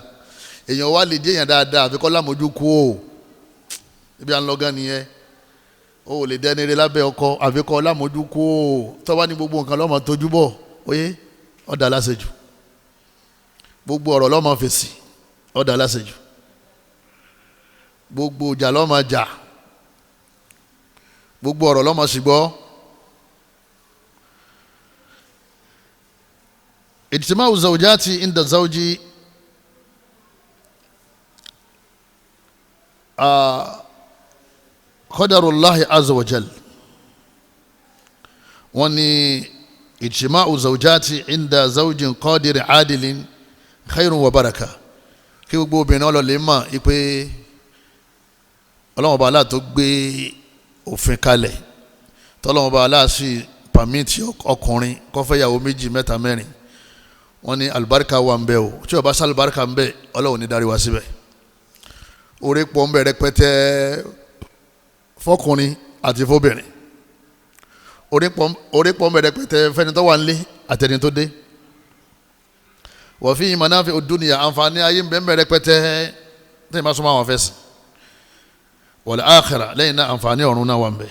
èèyàn wá lè jẹ́ èèyàn dáadáa àfi kọ́ lámójú kú o. Ibi à ń lọ gan nìyẹn. O ò lè dẹni rẹ lábẹ́ ọkọ àfi kọ́ lámójú kú o. Tọ́wá ní gbogbo nǹkan lọ́mọ tójú bọ̀, oyé ọ̀dà aláṣejù. Gbogbo ọ̀rọ̀ lọ́mọ fèsì, ọ̀dà aláṣejù. Gbogbo ìjà lọ́mọ jà, gbogbo ọ̀rọ̀ lọ́mọ sì gbọ́. Ijtima'u zawjati inda zawji qadarullahi azza wa jal. Wọ́n ní ijtima'u zawjati inda zawjin qadirin adilin khairun wa baraka. Kí gbogbo obìnrin ọlọ́lẹ̀ mọ̀ pé Ọlọ́run Ọba Allah tó gbé òfin kalẹ̀, tọ́lọ́run Ọba Allah sì pàmìtì ọkùnrin kó fẹ́ yàwó méjì mẹ́ta mẹ́rin. Wọ́n ní alibarika wà ń bẹ o. Tí o bá sá alibarika ń bẹ, Ọlọ́run ní darí wa síbẹ̀. Orí pọ̀ ń bẹ rẹpẹtẹ fọkùnrin àti fóbìnrin. Orí pọ̀ ń bẹ rẹpẹtẹ fẹ́ni tó wà ń lé àtẹni tó dé. Wọ́n fi manafi ad-dunya, àǹfààní ayé ń bẹ ń bẹ rẹpẹtẹ tẹ́yìn bá súnmọ́ àwọn fẹ́sìn. Wal akhirah, lẹ́yìn náà àǹfààní ọ̀run náà wà ń bẹ.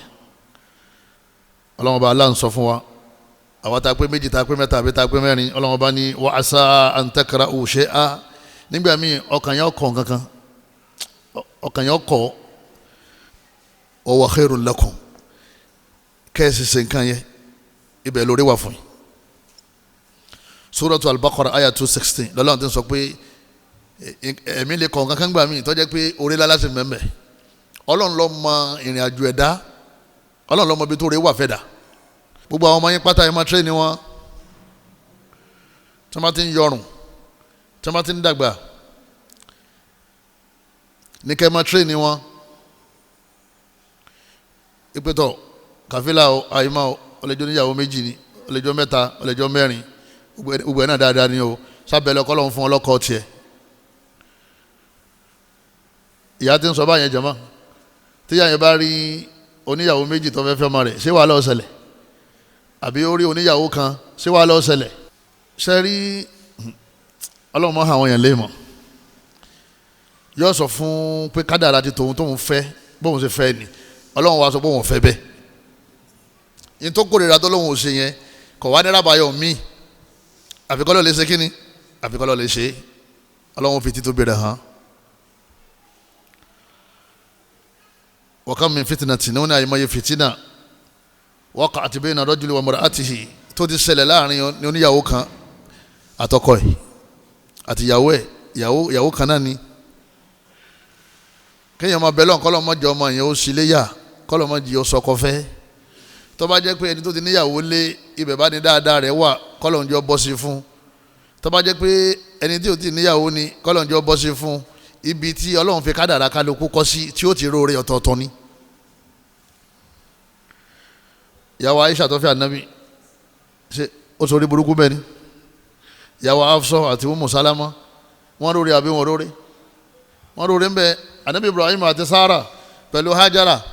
Ọlọ́run bá Allah ń sọ fún wa, àwọn tá a pé méjì, tá a pé mẹ́ta, àbí tá a pé mẹ́rin, Ọlọ́run bá ní wa asa an takra'u shay'a. Nígbà míì ọkàn yẹn ọkọ̀ kankan, ọkàn yẹn ọkọ̀, wa huwa khairun lakum, kẹ́ẹ̀sì ṣe nǹkan yẹn, ibẹ̀ lórí wà fún yín. Suratu Al-Baqara aya 216 lọ́lọ́run ti sọ pé ẹ̀mí lè kọ̀ kankan gbà míì tó jẹ́ pé orí lálá sì mẹ́mẹ́. Ọlọ́run ló mọ ìrìn àjò ẹ̀dá, Ọlọ́run ló mọ ibi tó rí wà fẹ́ dà. Gbogbo àwọn ọmọ yín pátá yẹn máa tírẹ́ni wọn. Tí wọ́n bá ti ń yọrùn, tí wọ́n bá ti ń dàgbà, ní kẹ́ máa tírẹ́ni wọn. Ìpètọ̀ kàfílà o, àyìnbá o, ọlẹ́jọ́ níyàwó méjì ni, ọlẹ́jọ́ mẹ́ta, ọlẹ́jọ́ mẹ́rin, gbogbo ẹ̀ náà dáadáa ni o. Sábẹ́lẹ̀ ọkọ lọ́hún fún ọlọ́kọ tiẹ̀. Ìyá ti ń sọ báyẹn jọmọ́. Tíyà yẹn bá rí oníyàwó méjì tó fẹ́ fẹ́ ọmọ rẹ̀, ṣé wàá lọ́ọ́ ṣẹlẹ̀? Àbí ó rí oníyàwó kan, ṣé wàá lọ́ọ́ ṣẹlẹ̀? Ṣe rí Ọlọ́run mọ́ àwọn èèyàn léèmọ̀. Yóò sọ fún pé kádàrá ti tòun tóun fẹ́ bóun ṣe fẹ́ ni. Ọlọ́run wa sọ pé òun fẹ́ bẹ́ẹ̀. Yín tó kórìíra tó lóun ò ṣe yẹn, kò wá ní rábàáyọ̀ míì. Àfikọ́ lọ́ọ́ lè ṣe kíni? Àfikọ́ lọ́ọ́ lè ṣe. Ọlọ́run fi títóbi rẹ̀ hàn. Wa kam min fitnatin, ní wọ́n ní àyèmáyé fitina waqa'at bayna rajuli wa imra'atihi, tó ti ṣẹlẹ̀ láàrin oníyàwó kan àtọkọ ẹ̀ àti ìyàwó ẹ̀, ìyàwó kan náà ni. Kéèyàn máa bẹ̀lọ́ kọ́lọ́ mọ́jọ ọmọ yẹn ó sì léyà, kọ́lọ́ mọ́jì ó sọkọ fẹ́. Tó bá jẹ́ pé ẹni tó ti níyàwó lé ibẹ̀ bá ní dáadáa rẹ̀ wà, kọ́lọ́ ń jọ bọ́ sí fún. Tó bá jẹ́ pé ẹni tí ò ti níyàwó ni, kọ́lọ́ ń jọ bọ́ sí fún. Ibi tí Ọlọ́run fi kádàrá kálukú kọ́ sí tí ó ti róore ọ̀tọ̀ọ̀tọ̀ ni. Ìyàwó Aisha tó fẹ́ Ànábì, ṣe ó sọ orí burúkú bẹ́ẹ̀ ni? Ìyàwó Hafsa àti Umu Salama, wọ́n róore àbí wọ́n róore? Wọ́n róore ń bẹ. Ànábì Ibrahim àti Sara pẹ̀lú Hajara,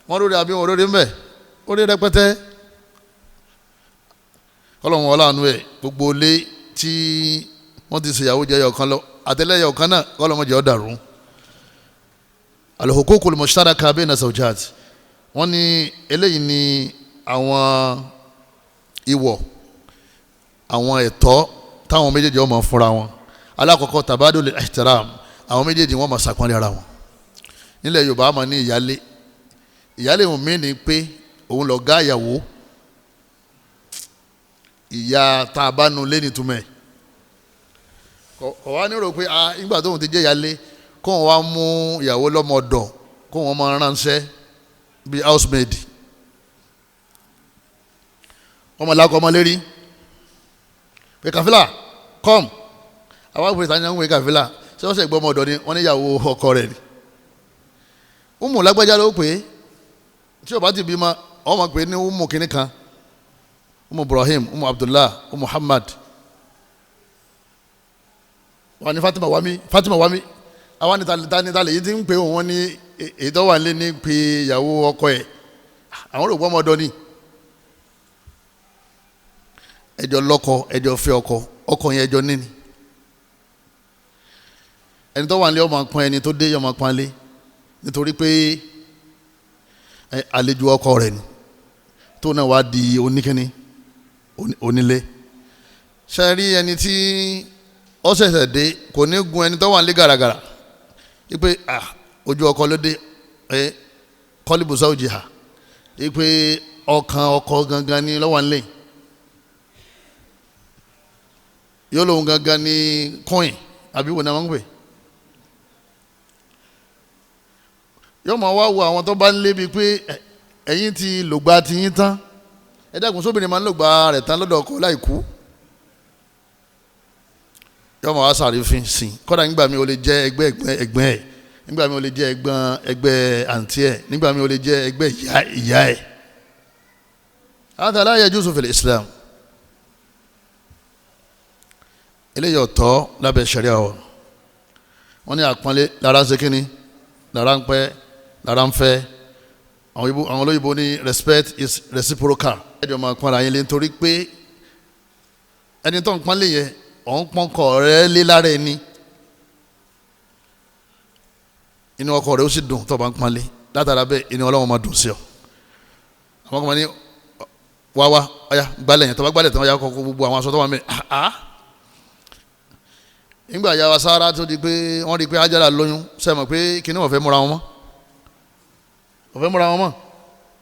wọ́n róore àbí wọ́n róore ń bẹ? Orí rẹpẹtẹ. Kọ́lọ́hún ọlọ́run ẹ̀ gbogbo ilé tí wọ́n ti ṣèyàwó jẹyọ kan lọ àtẹlẹyọ kan náà kọ́lọ́hún jẹ́ ọ̀dàrú. Al-huququl mushtaraka bayna zawjat, wọ́n ní eléyìí ní àwọn ìwọ̀, àwọn ẹ̀tọ́ táwọn méjèèjì wọ́n máa fúnra wọn. Alákọ̀ọ́kọ́ tabadul ihtiram, àwọn méjèèjì wọ́n máa ṣàpọ́nlé ara wọn. Nílẹ̀ Yorùbá máa ní ìyálé. Ìyálé òun mí ni pé òun lọ gá ìyàwó, ìyá tá a bá nu lé nítumẹ̀. Kọ̀ wá nírò pé nígbà tóun ti jẹ́ ìyálé, kóun wá mú ìyàwó lọ́mọ ọ̀dọ̀, kóun máa ránṣẹ́ bíi housemaid. Ọmọ làkọ ọmọ lérí pé kàfílà come, Àwọn àgbẹ̀ tani àwọn kàfílà ṣé wọ́n ṣe gbọ́ ọmọ ọ̀dọ́ ni wọ́n níyàwó ọkọ rẹ̀ ni. Umu lágbájá ló pè é, tí o bá ti bímọ ọmọ pè é ní umu kìnnì kan, umu Ibrahim, umu Abdullah, umu Muhammad. Wọ́n ní Fatima wami, Fatima wami. Àwọn níta lè yí ti ń pè wọ́n ní ètò wà lé ní pé ìyàwó ọkọ ẹ̀, àwọn rò gbọ́ ọmọ ọ̀dọ́ ni. Ẹjọ́ lọ́kọ, ẹjọ́ fẹ́ ọkọ, ọkọ yẹn ẹjọ́ níní. Ẹni tó wà nílé ọmọ pọn, ẹni tó dé ọmọ pọn lé, nítorí pé àlejò ọkọ rẹ̀ ni, tó náà wá di oníkíní onílé. Ṣe rí ẹni tí ó ṣẹ̀ṣẹ̀ dé kò ní gun ẹni tó wà nílé gàràgàrà wípé ojú ọkọ ló dé, kọ́líbùsà òjì hà, wípé ọkàn ọkọ gangan ni ló wà nílé, yóò lóun gangan ni kọ́ìn àbí wò náà wọ́n ń pè. Yóò máa wá wo àwọn tó bá ń lébi pé ẹ̀yin ti lògbà ti yín tán. Ẹ dákun, sóbìnrin máa ń lògbà rẹ̀ tán lọ́dọ̀ ọkọ láì kú. Yóò máa wá sàrífín sí i. Kọ́dà nígbà mi ò lè jẹ́ ẹgbẹ́ ẹ̀gbọ́n ẹ̀, nígbà mi ò lè jẹ́ ẹ̀gbọ́n ẹgbẹ́ àǹtí ẹ̀, nígbà mi ò lè jẹ́ ẹgbẹ́ ìyá ẹ̀. Hadha la yajuzu fil Islam. Eléyìí ọ̀tọ̀ lábẹ́ ṣẹ̀ríà o. Wọ́n ní àpọ́nlé lára ń ṣe kínní, lára ń pẹ́, lára ń fẹ́. Àwọn olóyìnbó ní respect is reciprocal. Ẹ̀jọ̀ máa pọ́nra yín lé, nítorí pé ẹni tó ń pọ́nlé yẹn òun pọ́nkọ̀ rẹ̀ lé lára ẹni. Inú ọkọ rẹ̀ ó sì dùn tó bá ń pọ́nlé. Látara bẹ́ẹ̀ inú Ọlọ́run máa dùn sí ọ. Àwọn kan máa ní wá wá ọ̀yà gbálẹ̀ yẹn, tó bá gbálẹ̀ tó yà kọ́ gbogbo àwọn aṣọ tó wà mí. Nígbà yà wá sára tó di pé wọ́n rí i pé Hajara lóyún, sẹ́mi pé kíní wọ́n fẹ́ múra wọn mọ́, wọ́n fẹ́ múra wọn mọ́.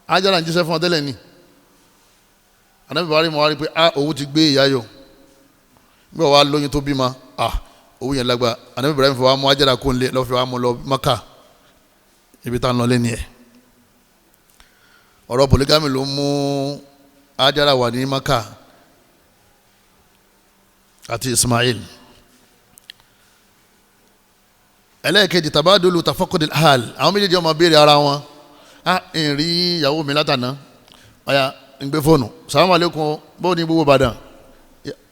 Hajara ń jíṣẹ́ fún ọ tẹ́lẹ̀ ni. Ànábì Ibrahim wá rí i pé owó ti gbé ìyá yọ. Nígbà wàá lóyún tó bímọ, owó yẹn lágbá. Ànábì Ibrahim fi wá mú Hajara kó lé lọ́ọ́ fi wá mú lọ Maka, ibi tá à ń lọ lẹ́ni ẹ̀. Ọ̀rọ̀ polygamy ló mú Hajara wà ní Maka àti Ismail. Ẹlẹ́ẹ̀kejì, tabadulu tafakudil hal. Àwọn méjèèjì ọmọ béèrè ara wọn. Ń rí ìyàwó mi látàná, ọ̀yà ń gbé fóònù, sàlámù aleykum, bóun ní gbogbo Ìbàdàn,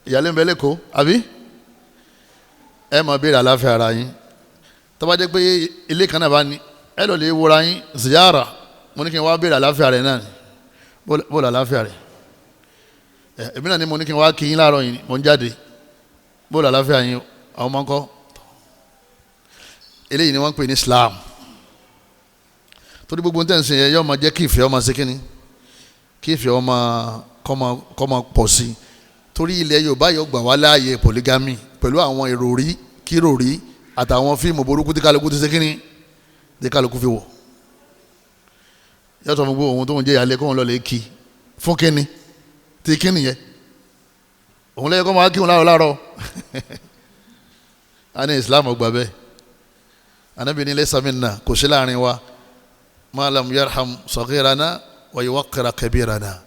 ìyàlẹ́ ń bẹ lẹ́kọ̀ọ́ àbí? Ẹ máa béèrè àláfíà ara yín. Tó bá jẹ́ pé ilé kan náà bá ní, ẹ lọ lè wòra yín ziyara. Mo ní kí n wá béèrè àláfíà rẹ̀ náà ni, bóòlù àláfíà rẹ̀. Èmi náà ni mo ní kí n wá kí yín láàárọ̀ yìí, mo ń jáde, bóòlù àláfíà yín, àwọn ọmọ ńkọ́. Eléyìí ni wọ́n ń pè ní Islam. Torí gbogbo ntẹ̀ ń sìn yẹn yóò máa jẹ́ kí ìfẹ́ ọmọ ṣe kínní, kí ìfẹ́ ọmọ kọ́ máa pọ̀ sí i. Torí ilẹ̀ Yorùbá yóò gbà wá láàyè polygamy pẹ̀lú àwọn ìròrí kíròrí àtàwọn fíìmù burúkú tí kálukú ti ṣe kínní, tí kálukú fi wọ̀. Yàtọ̀ fún gbogbo ohun tó ń jẹ́ ìyàlẹ́ kóun lọ lè kí fún kínní tí kínní yẹn òun lẹ́yìn kó máa kí òun láàárọ̀ láàárọ̀. A ní Islam ọgbà bẹ́ẹ̀. Anabi ni laysa minna, kò sí láàrin wa, ma lam yarham saghirana wa yuwaqqira kabirana.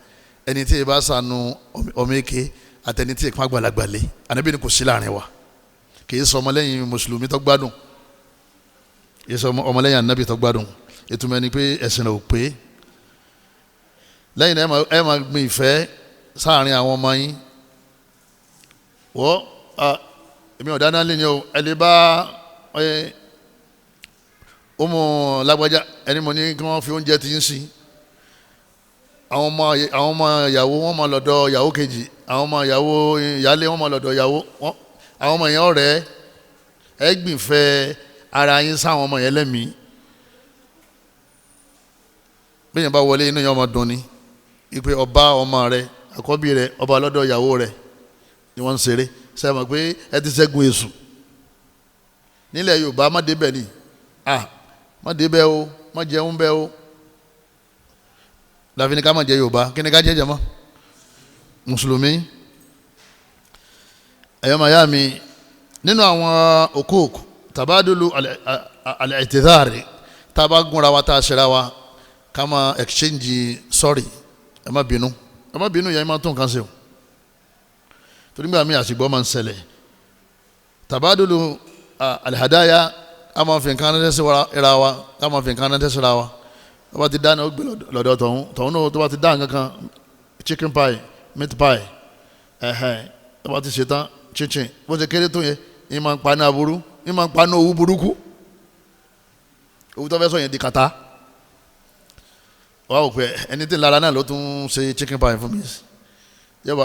Ẹni tí ì bá ṣàánú ọmọ èké àtẹni tí ì pọ́n àgbàlagbà lé, anabi ni kò sí láàrin wa. Kì í sọ ọmọlẹ́yìn mùsùlùmí tó gbádùn, kì í sọ ọmọlẹ́yìn anabi tó gbádùn. Ìtumọ̀ ẹni pé ẹ̀sìn rẹ̀ ò pé. Lẹ́yìn náà ẹ máa gbin ìfẹ́ sáàrin àwọn ọmọ yín. Wọ́ èmi ò dáná lé ní o, ẹ lè bá ọmọ lágbájá ẹni mo ní kí wọ́n fi oúnjẹ ti ń sí. Àwọn ọmọ ìyàwó wọn máa lọ́dọ̀ ìyàwó kejì, àwọn ọmọ ìyàwó ìyálé wọn máa lọ́dọ̀ ìyàwó, àwọn ọmọ yẹn ọ̀rẹ́ ẹ gbìnfẹ́ ara yín sáwọn ọmọ yẹn lẹ́mìí. Bẹ́ẹ̀ yẹn bá wọlé inú yẹn ọmọ dùn ni ipe ọba ọmọ rẹ àkọ́bí rẹ ọba lọ́dọ̀ ìyàwó rẹ ni wọ́n ń ṣeré. Sẹ́yìn mọ̀ pé ẹ ti ṣẹ́gun èṣù nílẹ̀ Yorùbá? Má débẹ̀ ni, má débẹ̀ o, má jẹun bẹ́ o. Láfi ní ká má jẹ Yorùbá, kí ni ká jẹ jẹ mọ́ mùsùlùmí. Ẹ̀yọ́ màyá mi, nínú àwọn òkúòkú tàbádùlù al-i'tidhari, tá a bá gúnra wa tá a ṣera wa, ká máa exchange sorry, ẹ má bínú, ẹ má bínú yẹn, ẹ má tún nǹkan ṣe o. Torí gbà mí àṣìgbọ́ máa ń ṣẹlẹ̀. Tàbádùlù alihadaya, a máa fi nǹkan ránṣẹ́ síra wa, a máa fi nǹkan ránṣẹ́ síra wa. Tó bá ti dáná ó gbé lọ́dọ̀ tọ̀hún, tọ̀hún náà tó bá ti dá nǹkan kan, chicken pie, meat pie, ẹ̀hẹ̀n, tó bá ti ṣe tán, chinchin, bó ṣe kéré tó yẹ, ní máa ń pa ní aburú, ní máa ń pa ní owó burúkú. Owó tó fẹ́ sọ yẹn di kàtá. Wàá wò pé ẹni tí ń lara náà ló tún ṣe chicken pie fún mi.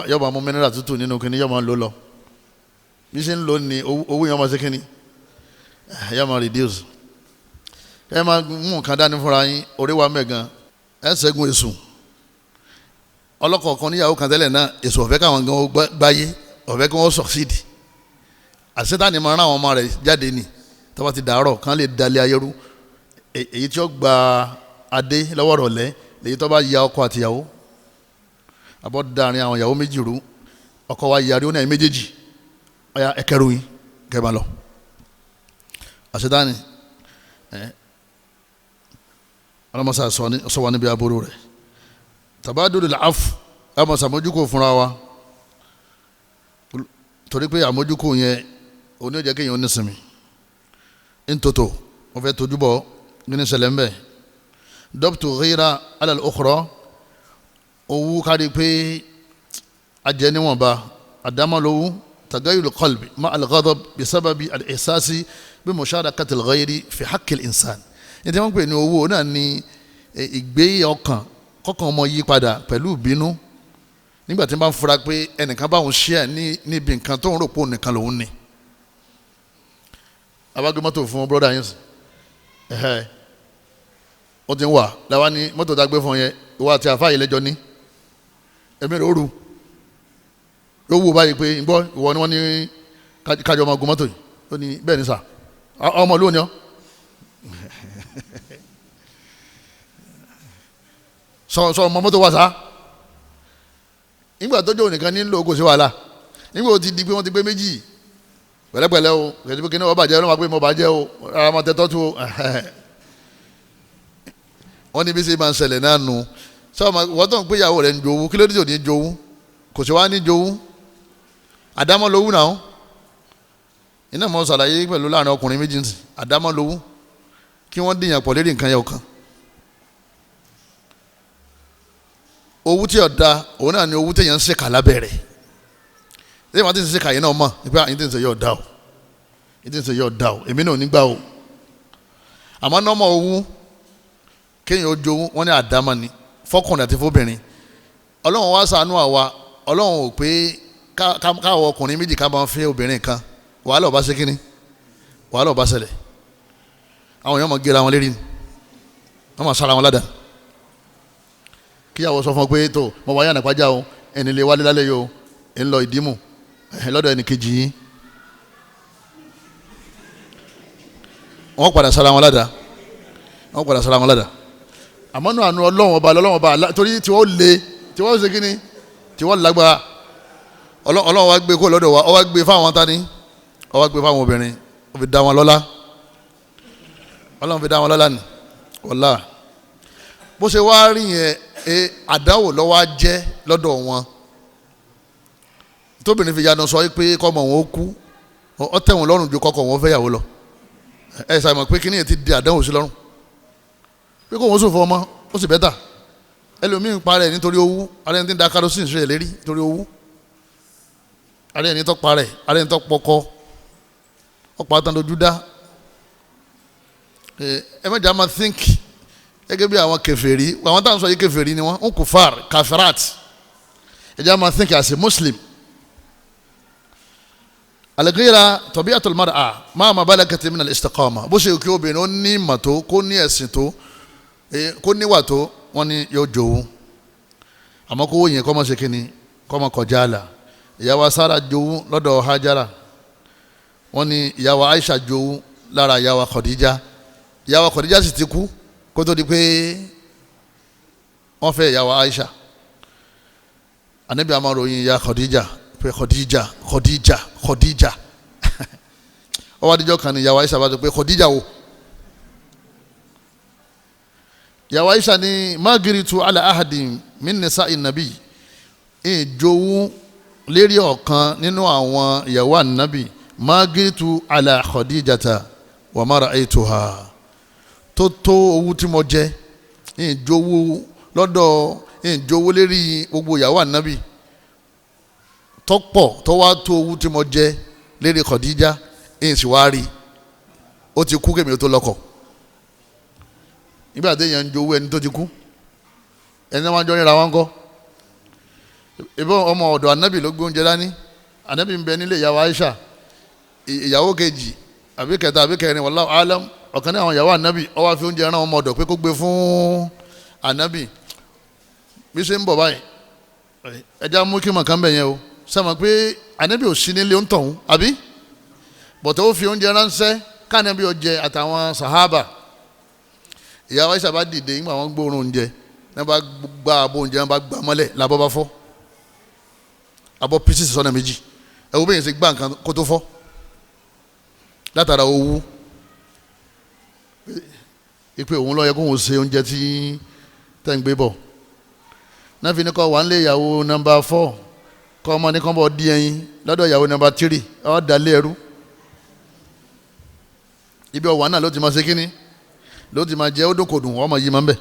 Yọba mú mineral tútù nínú kinní, yọba ń lò lọ. Bí ṣe ń lò ní owó yẹn máa ṣe kinní, yọba máa reduce. Ẹ máa mú nǹkan dání fúnra yín, orí wa mẹ́gan, ẹ ṣẹ́gun èṣù. Ọlọ́kọ̀ọ̀kan níyàwó kan tẹ́lẹ̀ náà, èṣù ọ̀fẹ́ káwọn gan gbáyé, ọ̀fẹ́ kí wọ́n succeed. Àṣetánì máa rán àwọn ọmọ rẹ̀ jáde nì, tó bá ti dàárọ̀ kán lè dalẹ̀ ayé rú. Èyí tí ó gba adé lọ́wọ́ rọ̀lẹ́, lèyí tó bá ya ọkọ àtìyàwó. Àbọ̀ dàrin àwọn ìyàwó méjì rú, ọkọ wa yarí ó ní ẹ̀yìn méjèèjì, ọ̀ya ẹ̀kẹ́rù yín kẹ́ máa lọ. Àṣetánì ọlọ́mọṣà sọ wa níbi aburú rẹ̀. Tàbádùn làáfù, ẹ máa ṣàmójúkò fúnra wa, torí pé àmójúkò yẹn òní ò jẹ́ kéèyàn nísinmi. Ntótó wọ́n fẹ́ tójú bọ̀ nínú ìṣẹ̀lẹ̀ ńbẹ̀. Dọ́pútù ghira alal ukhra, owó kárí pé ajẹ́ níwọ̀nba àdámọ́lówó. Tagayul qalbi ma al-ghadab bisababi al-ihsasi bi musharakati al-ghayri fi haqqi al-insan. Ní tí wọ́n pè ní owó náà ní ìgbé ọkàn kọ́kàn ọmọ yí padà pẹ̀lú ìbínú nígbà tí wọ́n bá ń fura pé ẹnìkan bá òun ṣíà níbi nǹkan tó ń rò pé òun nìkan lòun ní. Abágbé mọ́tò fún brọ́dà yín ẹ̀hẹ́, ó ti ń wà láwa ní mọ́tò tá a gbé fún yẹn, ìwọ àti àfáà yìí lẹ́jọ́ ní ẹ̀mí rẹ̀ ó ru yóò wù báyìí pé ń gbọ́ ìwọ ni wọ́n ní kájọ ọmọ ogun mọ́tò yìí. Ó ní bẹ́ẹ̀ ni sà, ọmọ ìlú ni ọ́. Sọ sọ ọmọ mọ́tò wà sá. Nígbà tó jẹ́ ònìkan ní lò kò sí wàhálà. Nígbà tó ti di pé wọ́n ti gbé méjì pẹ̀lẹ́pẹ̀lẹ́ o, kẹ̀sí pé kí ni wọ́n bàjẹ́ ọlọ́wọ́ pé mo bàjẹ́ o, ara máa tẹ́tọ́ tó o. Wọ́n ní bí ṣe máa ń ṣẹlẹ̀ náà nù. Sọ ma wọ́n tó ń pé ìyàwó rẹ̀ ń jowú, kí ló dé tí ò ní jowú? Kò sí wá ní jowú. Àdámọ́ lowú náà. Iná mọ̀ ṣàlàyé pẹ̀lú láàrin ọkùnrin méjì nsì. Àdámọ́ lowú. Kí wọ́n dìyàn pọ̀ lérí nǹkan yẹn ọ̀kan. Owó tí ọ̀dà òun náà ni owó téèyàn ń ṣèkà lábẹ́rẹ́. Ṣé ìwà tí ń ṣèkà yẹn náà mọ̀ nípa àyìn tí ń ṣe yóò dá o, àyìn tí ń ṣe yóò dá o, èmi náà ò ní gbà o. Àmọ́ nọ́mọ̀ owó kéèyàn ó jowú, wọ́n ní àdámọ́ ni fọkùnrin àti fóbìnrin. Ọlọ́run wá ṣàánú àwa, Ọlọ́run ò pé káwọ ọkùnrin méjì ká máa fẹ́ obìnrin kan, wàhálà ò bá ṣe kínní, wàhálà ò bá ṣẹlẹ̀. Àwọn èèyàn máa gera wọn lérí ni, wọ́n máa sára wọn ládàá. Kíyàwó sọ fún ọ pé tó mo wáyà nàpájà o, ẹni lè wálé lálẹ́ yìí o, ẹ̀ ń lọ ìdímù ẹ̀ lọ́dọ̀ ẹnì kejì yín. Wọ́n padà sára wọn ládàá, wọ́n padà sára wọn ládàá. Àmọ́ nù àánú Ọlọ́run ọba Ọlọ́run ọba torí tí wọ́n lé, tí wọ́n ṣe kínní, tí wọ́n lágbára. Ọlọ́run wa gbé kó lọ́dọ̀ wa, ó wá gbé fáwọn tani, ó wá gbé fáwọn obìnrin, ó fi dá wọn lọ́lá. Ọlọ́run fi dá wọn lọ́lá ni, wọ́lá. Bó ṣe wá rí yẹn, àdánwò lọ́wọ́ á jẹ́ lọ́dọ̀ wọn. Tóbìnrin fi yanu sọ pé kọ́mọ wọn ó kú, ó tẹ́ wọn lọ́rùn ju kọ́kọ́ wọn fẹ́ yàwó lọ. Ẹ ṣàmọ̀ pé kíní yẹn ti di àdánwò sí lọ́rùn. Pé kó wọn sùn fún ọmọ, ó sì bẹ́tà. Ẹlòmíín parẹ́ nítorí owó, ara ẹni tí ń da kerosene sí rẹ̀ lérí nítorí owó. Ara ẹni tó parẹ́, ara ẹni tó pọkọ, ọ̀pọ̀ àtàndójú dá. Ẹ mẹ́jà máa think gẹ́gẹ́ bí àwọn kèfèrí, àwọn táwọn sọ yìí kèfèrí ni wọ́n, ń kufar, kafirat. Ẹ jẹ́ máa think as a Muslim. Al-ghira tabi'atul mar'a ma ma balagati min al-istiqama. Bó ṣe kí obìnrin ó ní ìmọ̀ tó, kó ní ẹ̀sìn tó, kó níwà tó, wọ́n ní yóò jowú. Àmọ́ kó wó yẹn kọ́ mọ́ ṣe kíni, kọ́ mọ́ kọjá àlà. Ìyàwó Sara jowú lọ́dọ̀ Hajara. Wọ́n ní ìyàwó Aisha jowú lára ìyàwó Khadija. Ìyàwó Khadija sì ti kú kó tó di pé wọ́n fẹ́ ìyàwó Aisha. Ànábì a máa ròyìn ìyá Khadija pé Khadija, Khadija, Khadija. Ó wá díjọ́ kan ní ìyàwó Aisha bá sọ pé Khadija wo. Ìyàwó Aisha ní magiritu ala ahadin min nisa'i nabi. Ìjowú lérí ọ̀kan nínú àwọn ìyàwó ànábì Magiritu ala Khadijata wa ma ra'aytuha. Tó tó owó tí mo jẹ, ìjowó lọ́dọ̀, ìjowó lérí gbogbo ìyàwó ànábì tọ́pọ̀ tó wá tó owó tí mo jẹ lérí Khadija, ìyìn sì wá rí ó ti kú kémi tó lọ́kọ. Nígbà tí èèyàn ń jowó ẹni tó ti kú, ẹni náà wọ́n jọ ríra wọn kọ́. Ìbọn ọmọ ọ̀dọ̀ ànábì ló gbé oúnjẹ dání. Ànábì ń bẹ nílé ìyàwó Aisha, ìyàwó kejì àbí kẹta àbí kẹrin, wallahu alam. Ọ̀kan ní àwọn ìyàwó ànábì ó wá fi oúnjẹ rán ọmọ ọ̀dọ̀ pé kó gbé fún ànábì. Bí ṣe ń bọ̀ báyìí, ẹja mú kí màkà ń bẹ̀ yẹn o. Sọ pé ànábì ò sí nílé ń tọ̀hún àbí bọ̀tọ̀ ó fi oúnjẹ ránṣẹ́ káànábì ó jẹ àtàwọn sàhábà. Ìyàwó Aisha bá dìde nígbà wọn gbóòórùn oúnjẹ náà, bá gbá abọ́ oúnjẹ náà, bá gbá mọ́lẹ̀ làbọ́ bá fọ́ abọ́ pieces sọ́nà méjì. Ẹ wo bẹ́ẹ̀ yẹn ṣe gbá nǹkan kó tó fọ́ látara owó ipe òun ló yẹ kó òun ṣe oúnjẹ tí tẹ́ ń gbé bọ̀. Náà fi ní kọ́ wà ń lé ìyàwó nọ́mbà 4, kọ́ ọmọ ní kọ́ bọ̀ di ẹyin lọ́dọ̀ ìyàwó nọ́mbà 3, ọ̀ dalé ẹrú. Ibi ọ̀wà náà ló ti máa ṣe kínní, ló ti máa jẹ́ ó dókòdùn ọmọ yìí máa ń bẹ̀.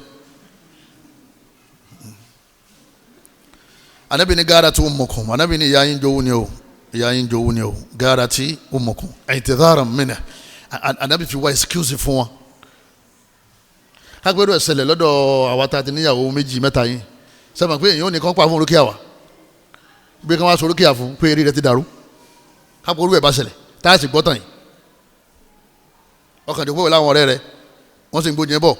Ànábì ní gàrà tí ummukum, Ànábì ní ìyá yín jowú ni o, ìyá yín jowú ni o, gàrà tí ummukum i'tidharan minhu. Ànábì fi wá excuse fún wọn. Kápẹ́rù ẹ̀sẹ̀lẹ̀ lọ́dọ̀ àwa tá a ti níyàwó méjì mẹ́ta yín, sẹ́mi pé èèyàn ò ní kán pa fún orókìá wa, bí kán wá sọ orókìá fún pé eré rẹ ti dàrú. Kápẹ́rù ẹ̀ bá ṣẹlẹ̀ tá a sì gbọ́ tàn yìí, ọkàn tó gbọ́ láwọn ọ̀rẹ́ rẹ, wọ́n sì ń gbóúnjẹ bọ̀,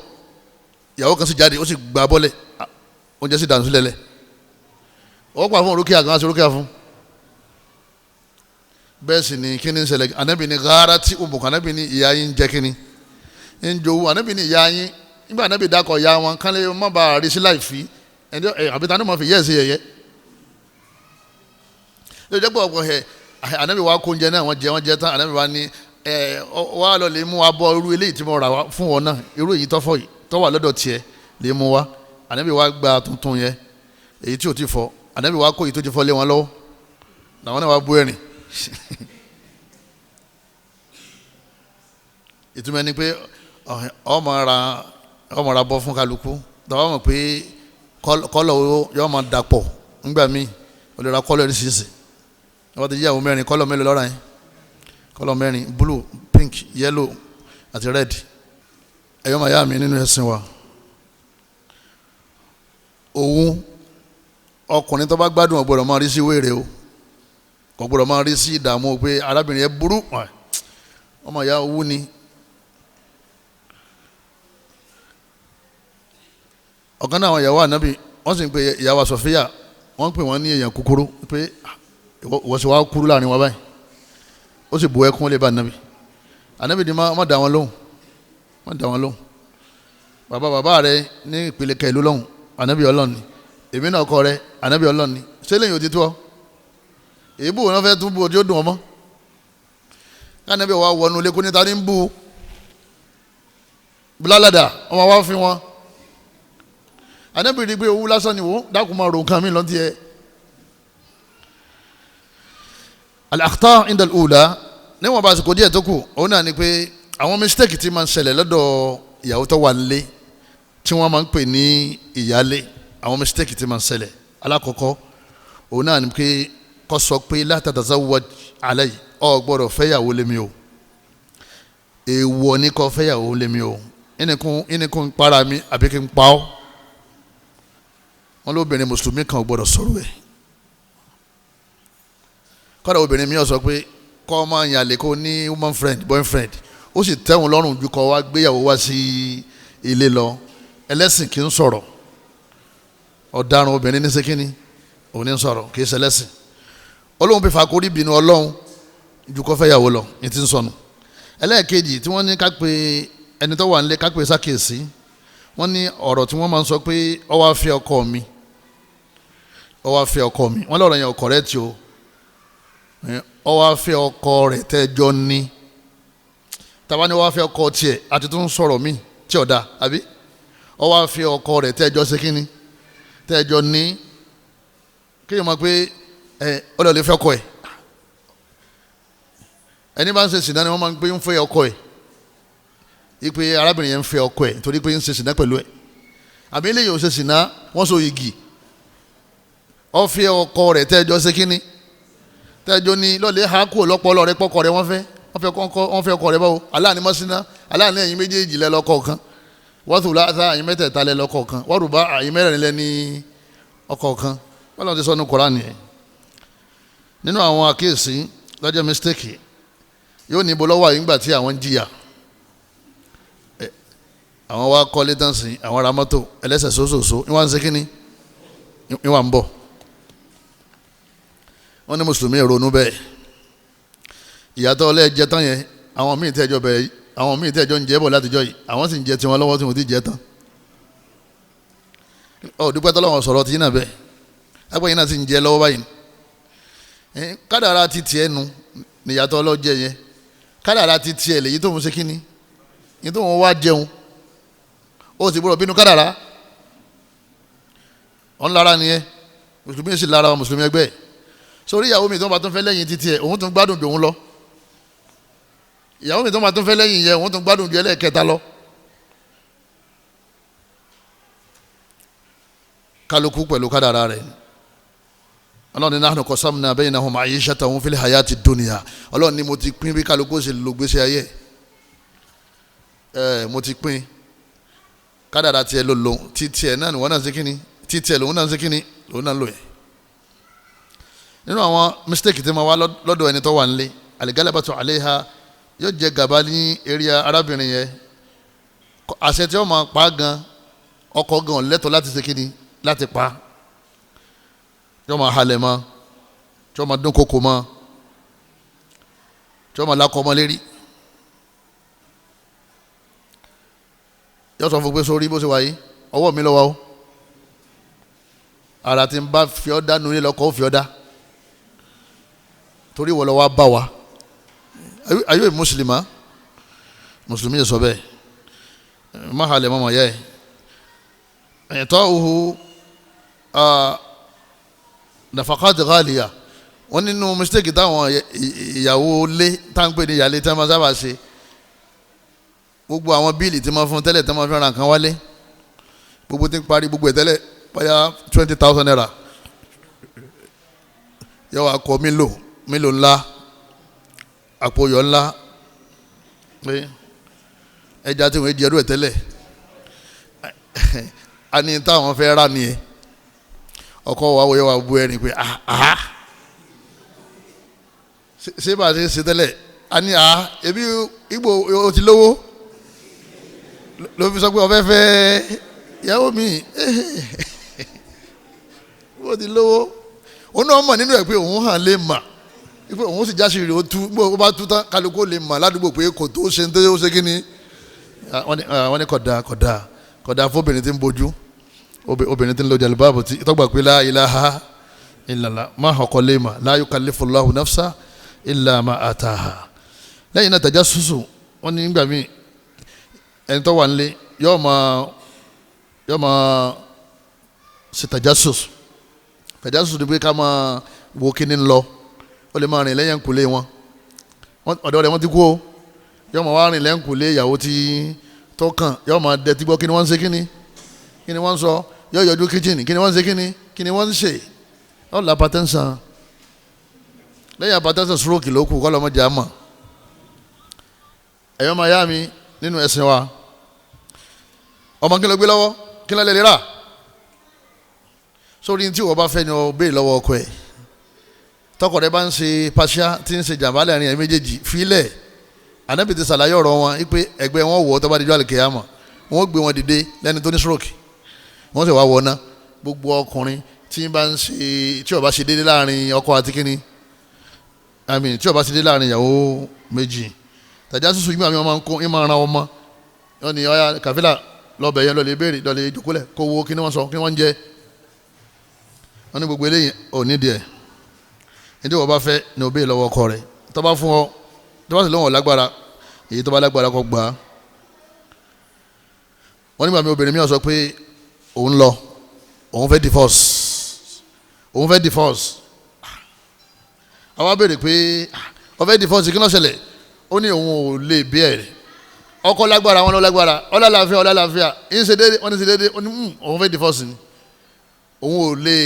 ìyàwó kan sì jáde ó sì gbà bọ́lẹ̀, oúnjẹ sì dànù sílẹ̀ lẹ̀. Ó pa fún orókìá kan, á sì orókìá fún. Bẹ́ẹ̀ sì ni kíni ń ṣẹlẹ̀. Ànábì ní gàrà tí ummukum, Ànábì ní ìyá yín jẹ́ kíni ń jowú. Ànábì ní ìyá yín, nígbà Ànábì dákọ̀ ìyá wọn kán lè má bàa rí sí láì fi àbí tani mọ̀ fi yẹ́ ẹ̀ sí yẹ̀yẹ́. Lójú ẹgbẹ́ ọ̀pọ̀ ẹ̀ Ànábì wa kó oúnjẹ náà, wọ́n jẹ tán. Ànábì wa ní ẹ wá lọ lè mú wa bọ́ irú eléyìí tí mo rà wá fún wọn náà, irú èyí tọ́fọ̀ yìí tọ́ wà lọ́dọ̀ tiẹ̀ lè mú wa. Ànábì wa gba tuntun yẹn, èyí tí ò ti fọ́. Ànábì wa kó èyí tó ti fọ́ lé wọn lọ́wọ́, làwọn náà wá bú ẹ̀rìn. Ìtumọ̀ ni pé ọmọ ra bọ́ fún kálukú, tọ́wọ́ mọ̀ pé kọ́lọ̀ yóò máa dàpọ̀ ńgbà míì, o lè ra kọ́lọ̀ oríṣiríṣi. Wọ́n ti yíyàwó mẹ́rin, kọ́lọ̀ mélòó lọ́ra yẹn? Kọ́lọ̀ mẹ́rin, blue, pink, yellow àti red. Ẹ̀yọ́ màá yá mi nínú ẹ̀sìn wa, òun ọkùnrin tó bá gbádùn ò gbọ́dọ̀ máa rí sí wéèrè o, kò gbọ́dọ̀ máa rí sí ìdààmú pé arábìnrin yẹn burú, ọmọ ìyá owó ni. Ọ̀kan náà àwọn ìyàwó ànábì, wọ́n sì ń pe ìyàwó Sọfíà, wọ́n ń pè wọ́n ní èèyàn kúkúrú pé ìwọ sì wá kúrú láàrin wa báyìí. Ó sì bu ẹkún lè bá ànábì. Ànábì ni má dá wọn lóhùn, má dá wọn lóhùn. Bàbá bàbá rẹ ní ìpele kẹlú lọ́hùn, ànábì Ọlọ́run ni. Èmi náà kọ rẹ, ànábì Ọlọ́run ni. Ṣé lẹ́yìn òtítọ́ tó ọ? Èébú wọn fẹ́ tún bú ojú ó dùn ọmọ. Kánábì wa wọnú ilé kó níta ní bú bílálàdà ọmọ wa fi wọn. Ànábì rí i pé owó lásán ni wò, dákun máa ro nǹkan mi lọ́n tiẹ̀. Al-akhta inda al-ula, níwọ̀n bá àsìkò díẹ̀ tó kù, òun náà ni pé àwọn mistake tí máa ń ṣẹlẹ̀ lọ́dọ̀ ìyàwó tó wà nílé tí wọ́n máa ń pè ní ìyálé. Àwọn mistake tí máa ń ṣẹlẹ̀, alákọ̀ọ́kọ́ òun náà ni pé kó sọ pé la tatazawwaj alayhi, ọ gbọ́dọ̀ fẹ́yàwó lé mi o, èèwọ̀ ni kó fẹ́yàwó lé mi o, ẹnìkún para mi àbí kí n pa ọ́. Wọ́n lóbìnrin mùsùlùmí kan ò gbọ́dọ̀ sọ̀rọ̀ ẹ̀. Kọ́dà obìnrin mi ò sọ pé kọ́ ọmọ ìyàlè kó ní woman friend, boyfriend, ó sì tẹ́wọ̀n lọ́rùn ju kọ́ wá gbéyàwó wá sí ilé lọ. Ẹlẹ́sìn kì í sọ̀rọ̀, ọ̀daràn obìnrin ní sẹ́kínní òun ní sọ̀rọ̀, kì í ṣẹlẹ́sìn. Ọlọ́run bí fakori bínú Ọlọ́run ju kọ́ fẹ́yàwó lọ ní ti ń sọnù. Ẹlẹ́ẹ̀kejì tí wọ́n ní ká pé ẹni tó wà nílé ká pé sákèsí, wọ́n ní ọ̀rọ̀ tí wọ́n máa ń sọ pé ó wá fẹ́ ọkọ mi, ó wá fẹ́ ọkọ mi, wọ́n lọ́rọ̀ yẹn ọkọ rẹ̀ tí o, ó wá fẹ́ ọkọ rẹ̀ tẹ́jọ́ ní. Tàbá ni ó wá fẹ́ ọkọ tiẹ̀ àti tó ń sọ̀rọ̀ mi tí ò da àbí, ó wá fẹ́ ọkọ rẹ̀ tẹ́jọ́ ṣe kínní tẹ́jọ́ ní. Kéèyàn máa pé ẹ ó lọ lè fẹ́ ọkọ ẹ̀, Ẹni bá ń ṣe sìnà ni wọ́n máa ń pè ń fẹ́ ọkọ ẹ̀, ipe arábìnrin yẹn ń fẹ́ ọkọ ẹ̀ torí pé ń ṣe sìnà pẹ̀lú ẹ̀. Àbí eléyìí ò ṣe sìnà, wọ́n so igi, ó fẹ́ ọkọ rẹ̀ tẹ́jọ́ ṣe kínní tẹ́jọ́ ní lọ́lẹ̀ ha kúrò lọ́pọ̀lọ́ rẹ pọ́kọ rẹ wọ́n fẹ́ wọ́n fẹ́ ọkọ rẹ báwo. Aláàní mọ́síná, aláàní ẹ̀yin méjèèjì lẹ lọ́kọ kan, wọ́n tún láta ẹ̀yin mẹ́tẹ̀ẹ̀ta lẹ lọ́kọ kan, wọ́n rúbá ẹ̀yin mẹ́rẹ̀ẹ̀rin lẹ ní ọkọ kan. Wọ́n lọ́n ti sọ ní Kùránì yẹn. Nínú àwọn àkíyèsí lọ́jọ́ mistake yóò ní ibo lọ́wọ́ àyè ńgbà tí àwọn ń jìyà. Àwọn wa kọ́lé tán sí, àwọn ra mọ́tò ẹlẹ́sẹ̀ sóṣòṣò, ìwà ń ṣe kínní, ìwà ń bọ̀. Wọ́n ní mùsùlùmí ronú bẹ́ẹ̀. Ìyàtọ̀ ọlẹ́jẹ tán yẹn, àwọn míì tẹ́jọ́ bẹ̀rẹ̀, àwọn míì tẹ́jọ́ ń jẹ́ bọ̀ látijọ́ yìí, àwọn sì ń jẹ tiwọn lọ́wọ́ tí wọ́n ti jẹ tán. Ọ̀ dúpẹ́ tọ́lọ́wọ́n sọ̀rọ̀ tí yín náà bẹ́ẹ̀, lápẹ́ yín náà sì ń jẹ lọ́wọ́ báyìí. Kádàrá ti tiẹ̀ nu níyàtọ̀ ọlọ́jẹ yẹn, kádàrá ti tiẹ̀ lèyí tó ń ṣe kínní, yìí tó ń wá jẹun, ó sì gbọ́dọ̀ bínú kádàrá. Ọ̀n lára nìyẹn, mùsùlùmí sì lára mùsùlùmí ẹgbẹ́ ẹ̀. Sórí ìyàwó mi tó ń bá tún fẹ́ lẹ́yìn títí ẹ̀, òun tún gbádùn jòun lọ. Ìyàwó mi tó ń bá tún fẹ́ lẹ́yìn yẹn, òun tún gbádùn ju ẹlẹ́ẹ̀kẹta lọ. Kálukú pẹ̀lú kádàrá rẹ̀. Ọlọ́run ní nahnu qasamna baynahum ma'ishatahum fil hayati dunya. Ọlọ́run ní mo ti pín bí kálukú ṣe lò gbèsè ayé ẹ̀, mo ti pín. Kádàrá tiẹ̀ ló lò, títí ẹ̀ náà ni wọ́n náà ṣe kíni, títí ẹ̀ lòun náà ṣe kíni, lòun náà lò yẹn. Nínú àwọn mistake tí ma wá lọ́dọ̀ ẹni tó wà nílé, al-galabatu alayha, yóò jẹ gàba ní area arábìnrin yẹn. Àṣẹ tí wọ́n máa pa gan, ọkọ gan lẹ́tọ̀ọ́ láti ṣe kíni, láti pa. Tí wọ́n máa halẹ̀ mọ́, tí wọ́n máa dún koko mọ́, tí wọ́n máa lakọ ọmọ lérí. Yóò sọ fún pé sórí bó ṣe wà yìí, ọwọ́ mi lọ́wọ́ o, ara tí ń bá fi ọ́ dá nulẹ̀ lọ́kọ́ ó fi ọ́ dá, torí wọ́n lọ wá bá wa. Ayé mùsùlùmá, mùsùlùmí yẹ sọ bẹ́ẹ̀, má halẹ̀ mọ́ mọ́ yẹ ẹ̀ tọ́ uhu nafaqat ghaliya. Wọ́n nínú mistake táwọn ìyàwó lé táǹpé ní ìyàlé tí wọ́n máa sábà ṣe, gbogbo àwọn bíìlì tí wọ́n fún tẹ́lẹ̀ tí wọ́n fi ra nǹkan wálé, gbogbo tí ń parí gbogbo ẹ̀ tẹ́lẹ̀ bóyá 20,000 naira, yọ wá kọ mílò mílò ńlá, àpò yọ ńlá, pé ẹja tí wọ́n jẹ ẹrú ẹ̀ tẹ́lẹ̀, a ní táwọn fẹ́ rà nìyẹn. Ọkọ wa wọ yọ wá bu ẹrin pé aha, ṣé bá a ṣe ṣe tẹ́lẹ̀, a ní aha, ebi Igbo o ti lówó ló fi sọ pé ọfẹ́ fẹ́ ìyàwó mi, o ti lówó. Òun náà mọ̀ nínú ẹ̀ pé òun hàn lè mà, pé òun sì jáde rè ó tú, bó bá tú tán kálukú lè mà ládùúgbò pé kò tó ṣe ń tó ṣe kí ni. Wọ́n ní kódà kódà kódà fóbìnrin tí ń bojú, obìnrin tí ń lo jàlùbáàbù tí tọ́gbà pé la ilaha illallah, má ọkọ lè mà, la yukallifullahu nafsa illa ma ataha. Lẹ́yìn náà tàjà sùsù, wọ́n ní nígbà míì ẹni tó wà nílé yóò máa ṣe tàjà sùsù. Tàjà sùsù ni pé ká máa wo kíní ń lọ, ó lè máa rìn lẹ́yìn kùlé wọn, ọ̀dọ̀ rẹ̀ wọ́n ti kú o, yóò máa wá rìn lẹ́yìn kùlé ìyàwó tí tó kàn, yóò máa dẹ tí gbọ́ kíni wọ́n ń ṣe kíni, kíni wọ́n ń sọ, yóò yọjú kíchìnì, kíni wọ́n ń ṣe kíni, kíni wọ́n ń ṣe. Yóò la hypertension, lẹ́yìn hypertension stroke ló kù, kọ́ lọ́mọdé àmọ́. Ẹ̀yọ́ máa yá mi nínú ẹ̀sìn wa, ọmọ kí ló gbé lọ́wọ́, kí ló lè rà sórí tí wọ́n bá fẹ́ ni ọ béèrè lọ́wọ́ ọkọ ẹ̀. Tọkọ rẹ bá ń ṣe paṣá tí ń ṣe jàmbá lẹ́rìn ẹ̀ méjèèjì filẹ̀. Ànábì ti ṣàlàyé ọ̀rọ̀ wọn pé ẹgbẹ́ wọn wọ̀ tó bá dijọ́ àlùkìyámà, wọ́n gbé wọn dìde lẹ́ni tó ní stroke, wọ́n sì wá wọ̀ ná. Gbogbo ọkùnrin tí bá ń ṣe tí ó bá ṣe déédéé láàrin ọkọ àti kíní, àmì tí ó bá ṣe déédéé láàrin ìyàwó méjì, tàjà sísú yìí máa ń kó ìmọ̀ ara ọmọ wọn ni ọ̀ya kàfílà lọ́bẹ̀ yẹn lọ́lẹ̀ béèrè lọ́lẹ̀ ìjókòólẹ̀ kó wo kí ni wọ́n sọ kí wọ́n ń jẹ. Wọ́n ní gbogbo eléyìí ò ní díẹ̀, ní tí wọ́n bá fẹ́ ni ò béèrè lọ́wọ́ ọkọ rẹ̀, tó bá fún ọ, tó bá sì lọ́wọ́ lágbára, èyí tó bá lágbára kó gbà á. Wọ́n nígbà mi obìnrin mi sọ pé òun lọ, òun fẹ́ divorce, òun fẹ́ divorce. Àwa béèrè pé ó fẹ́ divorce, kí ló ṣẹlẹ̀? Ó ní òun ò lè bí ẹ̀ ọkọ lágbára wọn lọ lágbára ọlálàáfíà ọlálàáfíà ń ṣe déédéé wọn ń ṣe déédéé ó ní òun fẹ́ divorce ni, òun ò lè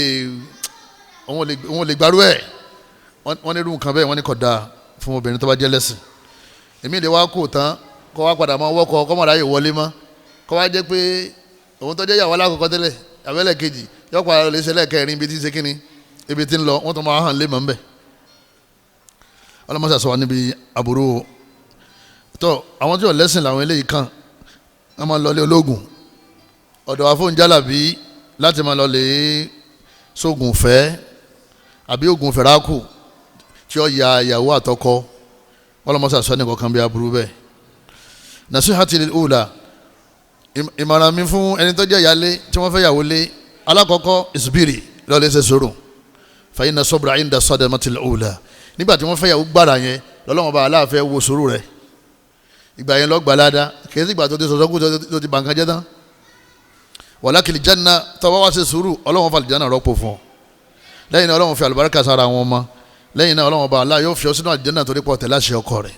òun ò lè gbárù ẹ̀. Wọ́n ní irú nǹkan bẹ́ẹ̀ wọ́n ní kò dáa fún obìnrin tó bá jẹ́ lẹ́sìn. Èmi lè wá kó tán kó wá padà máa wọ́kọ kó má ráyè wọlé mọ́, kó wá jẹ́ pé òun tó jẹ́ ìyàwó alákọ̀ọ́kọ́ tẹ́lẹ̀ àbẹ́lẹ̀ kejì yọ padà lè ṣe lẹ́ẹ̀kẹrin ibi tí ń ṣe kíni ibi tí ń lọ, wọ́n tó máa hàn lé mọ́ nbẹ̀. Ọlọ́mọṣà sọ wa níbi àbúrò tó àwọn tí ò lẹ́sìn làwọn eléyìí kan wọ́n máa lọ lé ológun ọ̀dọ̀ àfọ̀njálàbí láti máa lọ lè sógun fẹ́ àbí ogun fẹ́ráàkù tí ó ya ìyàwó àtọkọ. Ọlọ́mọṣà sọ ní kankan bí aburú bẹ́ẹ̀. Nasihati lil ula, ìmọ̀ràn mi fún ẹni tó jẹ́ ìyálé tí wọ́n fẹ́ yàwó lé, alákọ̀ọ́kọ́ ìsibírì lọ́lẹ́ ṣe sùúrù fa inna sabra inda sadamatil ula. Nígbà tí wọ́n fẹ́ yàwó gbàrà yẹn lọ́lọ́wọ́n bá aláàfẹ́ wo sùúrù rẹ̀, ìgbà yẹn lọ́gbà ládàá, kìí sí ìgbà tó ti sọ̀sọ́ kú tó ti bàǹkan jẹ́ tán. Walakil janna, tọ́wọ́ wá ṣe sùúrù Ọlọ́run fa àlìjáná rọ́pò fún ọ. Lẹ́yìn náà Ọlọ́run fi àlùbáríkà sára àwọn ọmọ. Lẹ́yìn náà Ọlọ́run bá aláà yóò fi ọ sínú àlìjáná torí pọ̀ tẹ̀láṣẹ ọkọ rẹ̀.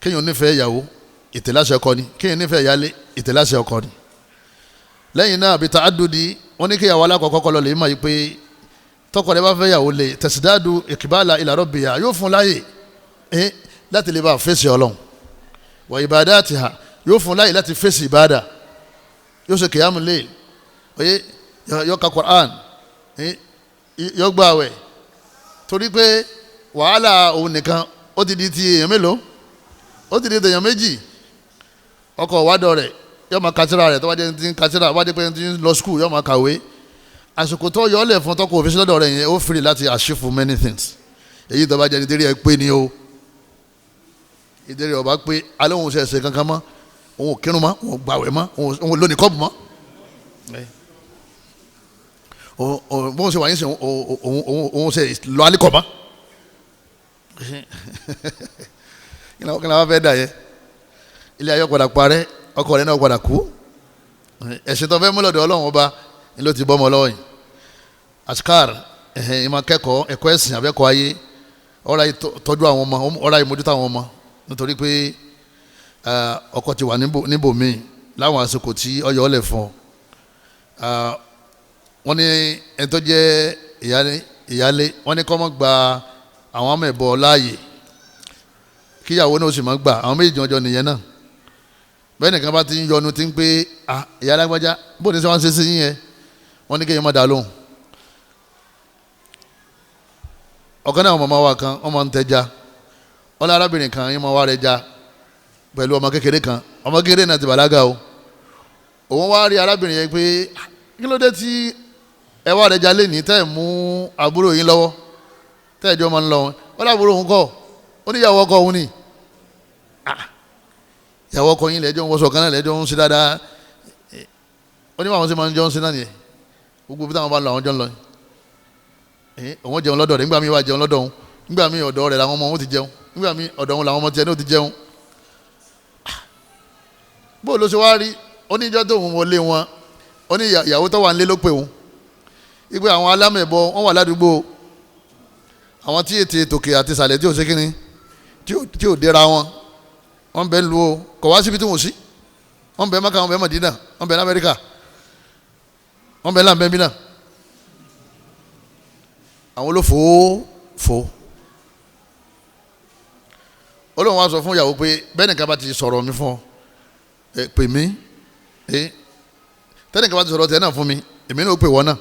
Kéèyàn nífẹ̀ẹ́ ìyàwó ìtẹ̀láṣẹ ọkọ ni, kéèyàn nífẹ̀ẹ́ ìyálé ìtẹ̀láṣẹ ọkọ ni. Lẹ́yìn náà bìtà àdùdí wọ́n ní kéèyàwó alákọ̀ọ́kọ́ kọ́ lọ lè mọ̀ yìí pé tọkọ rẹ̀ bá fẹ́ yàwó lè tẹ̀sídáàdù ìkìbálà ila rabbiha, yóò fún láàyè láti lè bá fèsì Ọlọ́run wà ibadatiha, yóò fún láàyè láti fèsì ìbádà, yóò ṣe kìyàmù layl, oye yóò ka Qur'an, yóò gbààwẹ̀, torí pé wàhálà òun nìkan ó ti di ti èèyàn mélòó, ó ti di ti èèyàn méjì. Ọkọ ìwádọ̀ rẹ̀ yóò máa katira rẹ̀, tó bá jẹ́ ti ń katira, bá jẹ́ pé ti ń lọ skul yóò máa kàwé. Àsìkò tó yọ ọ́ lẹ̀ fún tọkọ òfin lọ́dọ̀ rẹ̀ yẹn, ó free láti achieve many things. Èyí tó bá jẹ́ nítorí ẹ pé ni o, ìdérí ọba pé alẹ́ òun ṣe ẹsẹ̀ kankan mọ́, òun ò kírun mọ́, òun ò gbàwẹ̀ mọ́, òun ò lónìí kọ́ọ̀bù mọ́. Bóun ṣe wà yín sìn, òun ṣe lọ alẹ́ kọ̀ mọ́. Kí ni wọ́n fẹ́ dà yẹ? Ilé ayé padà parẹ́, ọkọ rẹ̀ náà padà kú. Ẹ̀sìn tó fẹ́ mú lọ́dọ̀ Ọlọ́run ọba ni ló ti bọ́ ọmọ lọ́wọ́ yìí. Askar, ìmọ̀ akẹ́kọ̀ọ́, ẹ̀kọ́ ẹ̀sìn àbẹ́kọ̀ ayé, ọ̀rá ìtọ́jú àwọn ọmọ, ọ̀rá ìmójútó àwọn ọmọ, nítorí pé ọkọ ti wà níbòmíì láwọn àsìkò tí ọyọ ọlẹ̀ fún ọ. Wọ́n ní ẹni tó jẹ́ ìyálé, wọ́n ní kó má gba àwọn ọmọ ẹ̀bọ láàyè, kíyàwó náà ó sì má gbà, àwọn méjì jọjọ nìyẹn náà. Bẹ́ẹ̀ nìkan bá ti ń yọnu ti ń pé ìyá alágbájá bó ní sọ wọ́n ṣe sí yín yẹn, wọ́n ní kéèyàn má dá lóhùn. Ọ̀kan náà màmá wa kan, wọ́n máa ń tẹja, wọ́n lé arábìnrin kan yín máa wá rẹ̀ ja pẹ̀lú ọmọ kékeré kan, ọmọ kékeré náà ti bàlágà o. Òun wá rí arábìnrin yẹn pé kí ló dé tí ẹ wá rẹ̀ ja lénìí tẹ́ ẹ̀ mú àbúrò yín lọ́wọ́, tẹ́ ẹ̀ jọ máa ń lọ wọn. Wọ́n lábúrò òun kọ́, ó ní ìyàwó ọkọ òun ni. Ìyàwó ọkọ yín lẹ́jọ́ ń wọṣọ kan náà lẹ́jọ́ ń ṣe dáadáa. Ó ní báwọn ṣe máa ń jọ ń ṣe náà nìyẹn, gbogbo bí táwọn bá ń lọ àwọn jọ ń lọ. Òun jẹun lọ́dọ̀ rẹ̀, nígbà míì wá jẹun lọ́dọ̀ òun, nígbà míì ọ̀dọ̀ rẹ̀ làwọn ọmọ òun ti jẹun, nígbà míì ọ̀dọ̀ òun làwọn ọmọ tiẹ̀ ní ó ti jẹun. Bó ló ṣe wá rí, ó ní ìjọ tó òun wọlé wọn, ó ní ìyàwó tó wà nílé ló pè òun wípé àwọn alámẹ̀bọ wọn wà ládùúgbò, àwọn tí ètè tòkè àti ìsàlẹ̀ tí ò ṣe kíni tí ò dera wọn, wọn bẹ lu o, kò wá síbi tí wọn ò sí, wọn bẹ Maka, wọn bẹ Madina, wọn bẹ lamẹrika, wọn bẹ lambẹmínà, àwọn olófòófò. Olóhùn wa sọ fún ìyàwó pé bẹ́ẹ̀ nìkan bá ti sọ̀rọ̀ mi fún ọ, ẹ pè mí, tẹ́nìkan bá ti sọ̀rọ̀ tẹ́ náà fún mi, èmi náà ó pè wọ́n náà.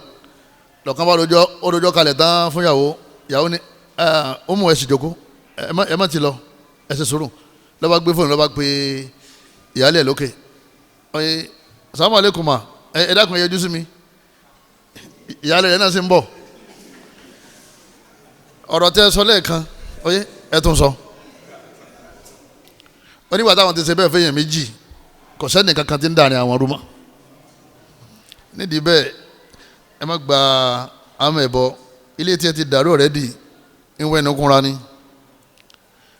Lọ́kàn bá rojọ́, ó rojọ́ kalẹ̀ tán fún ìyàwó, ìyàwó ni ó mú ẹsì jókòó, ẹ má ti lọ, ẹ ṣe sùúrù. Ló bá gbé fóònù, ló bá pe ìyáálé ẹ̀ lókè, ọ̀yẹ́ sàlámù alaykum ma, ẹ dákun ẹ yọjú sí mi. Ìyáálé rẹ̀ náà sì ń bọ̀. Ọ̀rọ̀ tẹ́ ẹ sọ lẹ́ẹ̀kan, ọ̀yẹ́ ẹ tún sọ. Ó nígbà táwọn ti ṣe bẹ́ẹ̀ fẹ́yàn méjì, kò sẹ́ni kankan ti ń dàrin àwọn rúmọ́. Nídìí bẹ́ẹ̀ ẹ má gba àmọ́ ẹ̀bọ, ilé tí ẹ ti dàrú ọ̀rẹ́dì ń wẹ́ ẹnu kúnra ni.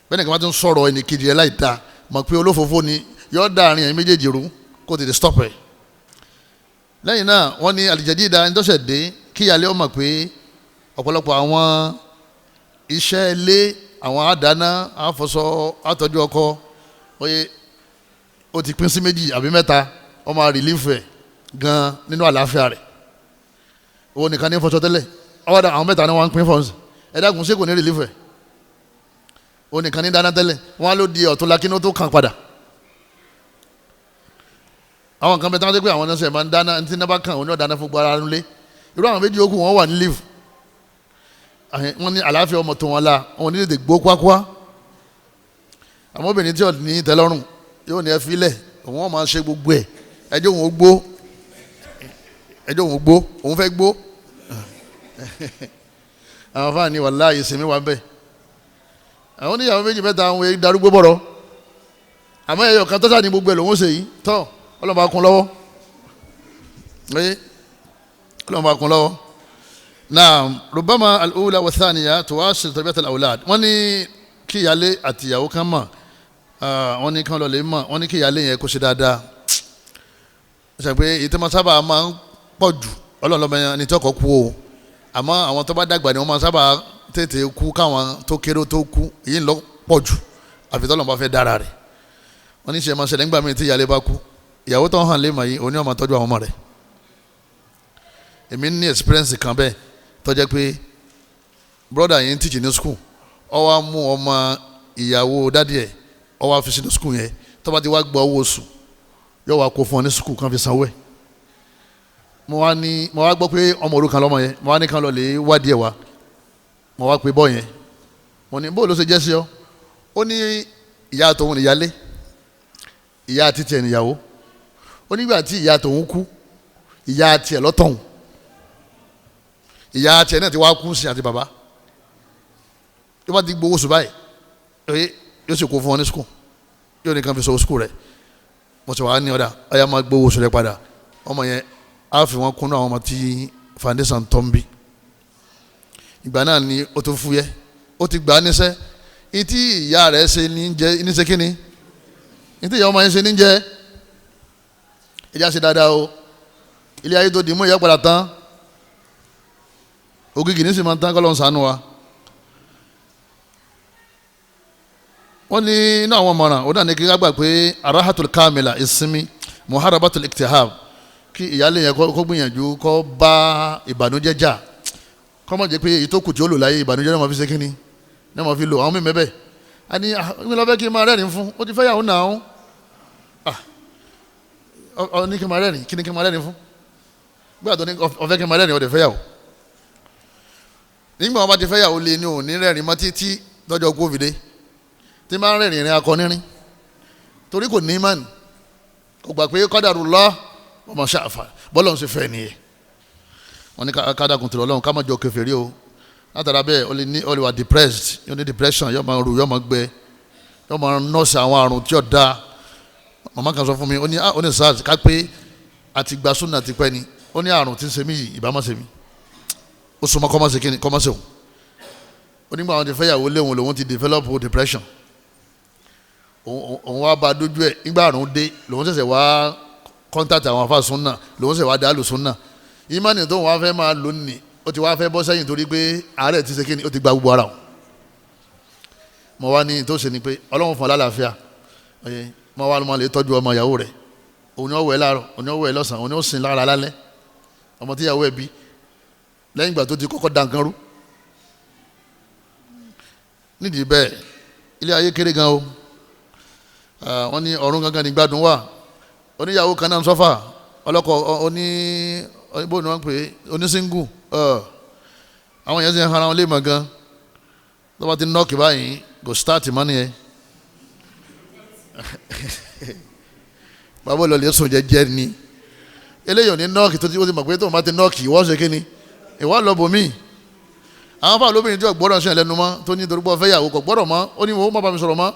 Bẹ́ẹ̀ nìkan bá ti ń sọ̀rọ̀ ẹnì kejì ẹ láì da, mọ̀ pé olófòófó ni, yóò dàrin ẹ̀yin méjèèjì rú kó tètè stop ẹ̀. Lẹ́yìn náà wọ́n ní àlìjẹ́dídà ẹni tó ṣẹ̀ dé kíyàlẹ́ ọmọ pé ọ̀pọ̀lọpọ̀ àwọn iṣẹ́ ilé àwọn àdáná àfọṣọ àtọ́jú ọkọ oye ó ti pín sí méjì àbí mẹ́ta, wọ́n máa rìlífù ẹ̀ gan nínú àlàáfíà rẹ̀. Owó nìkan ní fọṣọ tẹ́lẹ̀, ọwọ́dà àwọn mẹ́ta ni wọ́n ń pín fọ́ọ̀sì, ẹ dákun ṣé kò ní rìlífù ẹ̀? Owó nìkan ní dáná tẹ́lẹ̀, wọ́n á ló di ọ̀tún lakínú tó kàn padà. Àwọn kan bẹ tí wọ́n ti pé àwọn ọ̀sẹ̀ máa ń dáná, ní tí náà bá kàn òun ní ọ̀dáná fún gbára nulẹ̀. Irú àwọn méjì yòókù wọn wà ní leave, wọ́n ní àlàáfíà ọmọ tó wọn la, wọn ní tètè gbó kwakwa. Àmọ́ obìnrin tí ò ní tẹ́lọ́rùn yóò ní ẹ filẹ̀, òun ọ̀ máa ṣe gbogbo ẹ̀, ẹjọ́ òun ó gbó, ẹjọ́ òun gbó, òun fẹ́ gbó. Àwọn fáàní wàláhì ìsinmi wà bẹ́ẹ̀. Àwọn oníyàwó méjì mẹ́ta àwọn darúgbó bọ̀rọ̀, àmọ́ ẹ̀yọ̀ kan tọ́sà ní gbogbo ẹ̀ lòun ṣe yìí tọ́, Ọlọ́run bá kún lọ́wọ́, Ọlọ́run bá kún lọ́wọ́. Naam, rubama al-ula wa thaniya tuwasil tarbiyat al-awlad. Wọ́n ní kí ìyálé àti ìyàwó kan mọ̀, wọ́n ní kán lọ lè mọ̀, wọ́n ní kí ìyálé yẹn kó ṣe dáadáa. Ṣe pé ìtẹ́mọ̀ sábà máa ń pọ̀ jù, Ọlọ́run lọ́mọ ẹni tí ọkọ̀ kú o, àmọ́ àwọn tó bá dàgbà ni wọ́n máa sábà tètè kú káwọn tó kéré tó kú, èyí ń lọ pọ̀ jù àfi tọ́lọ́run bá fẹ́ dára rẹ̀. Wọ́n ní ṣe máa ṣẹlẹ̀ nígbà míì tí ìyálé bá kú, ìyàwó tó ń hàn lé mọ̀ yìí òun ni wọ́n máa tọ́jú àwọn ọmọ rẹ̀. Èmi ní experience kan bẹ́ẹ̀ tó jẹ́ pé brother yẹn ń teach ní school, ó wá mú ọmọ ìyàwó dádì ẹ̀, ó wá fi sínú school yẹn, tó bá ti wá gba owó oṣù yóò wá kó fún ọ ní school kan fi sanwó ẹ̀. Mo wá ní, mo wá gbọ́ pé ọmọ òrukàn lọ́mọ yẹn, mo wá ní kan lọ lè wádìí ẹ̀ wá, mo wá pé bọ́ yẹn, mo ní bó ló ṣe jẹ́ sí ọ? Ó ní ìyá tòun níyálé, ìyá títí ẹ̀ níyàwó. Ó nígbà tí ìyá tòun kú, ìyá tiẹ̀ lọ́tọ̀hún, ìyá tiẹ̀ náà ti wá kú sí àti bàbá. Yóò bá ti gbowó sùn báyìí, yóò sì kó fún ọ ní skul, yóò ní kan fi sọ skul rẹ̀. Mo sì wá ní ọ̀dà ọ̀yà máa gbowó sùn rẹ̀ padà. Ọmọ yẹn á fi wọn kúnú àwọn ọmọ tí foundation tọ́ ń bí. Ìgbà náà ni ó tó fúyẹ́, ó ti gbà á níṣẹ́. Ìtí ìyá rẹ̀ ṣe ní jẹ́ níṣẹ́ kínní, ìtí ìyá ọmọ yẹn ṣe ní jẹ́. Ìjà ṣe dáadáa o, ilé ayé tó di mú ìyá padà tán, ògìgì ní sì máa ń tán, kọ́ ló ń ṣàánú wa. Wọ́n ní inú àwọn ọmọràn ó dà ní kí á gbà pé arahatul kamila ìsinmi muharabatul iktihab, kí ìyáálé yẹn kó gbìyànjú kó bá ìbànújẹ́ jà, kó má jẹ́ pé èyí tó kù tí ó lò láyé ìbànújẹ́ náà máa fi ṣe kínní náà máa fi lò. Àwọn míì mẹ́bẹ̀ á ní mi lọ fẹ́ kí n máa rẹ́rìn fún, ó ti fẹ́ yàwó náà ó ní kí n máa rẹ́rìn, kí ni kí n máa rẹ́rìn fún? Gbọ́dọ̀ tó ní ọ̀fẹ́ kí n máa rẹ́rìn, ó dẹ̀ fẹ́ yàwó. Nígbà wọn bá ti fẹ́ yàwó lé ní òní rẹ́rìn mọ́ títí lọ́jọ́ kú òfìdé, tí máa ń rẹ́rìn ìrìn akọ nírin, torí kò ní mánì, kò gbà pé qadarullah wa ma sha'a fa'al, bọ́lá ń ṣe fẹ́ nìyẹn. Wọ́n ní kádàkùn tìrọ̀ Ọlọ́run ká má jọ kèfèrí o. Látara bẹ́ẹ̀ ó lè ní, ó lè wà depressed, yóò ní depression, yóò máa rù, yóò máa gbẹ, yóò máa nọ́ọ̀sì àwọn àrùn tí yóò da. Màmá kan sọ fún mi, ó ní ó ní SARS ká pé àti gba súnà ti pẹ́ ni, ó ní àrùn tí ń ṣe mí yìí ìbá má ṣe mí, ó súnmọ́ kọ́ má ṣe kíni kọ́ má ṣe òun. Ó nígbà wọn ti fẹ́ yàwó léwu lòun ti develop depression, òun wá ba dójú ẹ̀. Nígbà àrùn dé lòun ṣẹ̀ṣẹ̀ wá contact àwọn afa súnà, lòun ṣẹ̀ṣẹ̀ wá dá lù súnà. Ìmánì tó wọ́n fẹ́ máa lò ní ó ti wá fẹ́ bọ́ sẹ́yìn torí pé àárẹ̀ ti ṣe kíni ó ti gba gbogbo ara wọn. Mo wá ní tó ṣe ni pé Ọlọ́run fún ọ lálàáfíà, mo wá lọ́mọ lè tọ́jú ọmọ ìyàwó rẹ̀, òun ni ó wẹ̀ láàárọ̀, òun ni ó wẹ̀ lọ́sàn-án, òun ni ó sìn lára lálẹ́, ọmọ tí ìyàwó ẹ̀ bí lẹ́yìn ìgbà tó ti kọ́kọ́ da nǹkan rú. Nídìí bẹ́ẹ̀ ilé ayé kéré gan o. Wọ́n ní ọ̀run gangan ní gbádùn wà. Oníyàwó kan náà ń sọ́fà ọlọ́kọ̀ oní bó ni wọ́n pè é, onísíngù. Àwọn yẹn ti ń hara wọn lé mọ̀ gan. Tó bá ti nọ́ọ̀kì báyìí kò start mọ́ nìyẹn. Bàbá olè sùn jẹ́jẹ́ ni. Eléyìí ò ní nọ́ọ̀kì tó ti mọ̀ pé tóun bá ti nọ́ọ̀kì ìwọ ṣe kíni, ìwọ lọ bòmí. Àwọn fáwọn olóbìnrin tí ò gbọ́dọ̀ ṣe ẹlẹ́nu mọ́, tó ní torí pé ó fẹ́ yàwó kò gbọ́dọ̀ mọ́, ó ní wọ́n má bá mi sọ̀rọ̀ mọ́,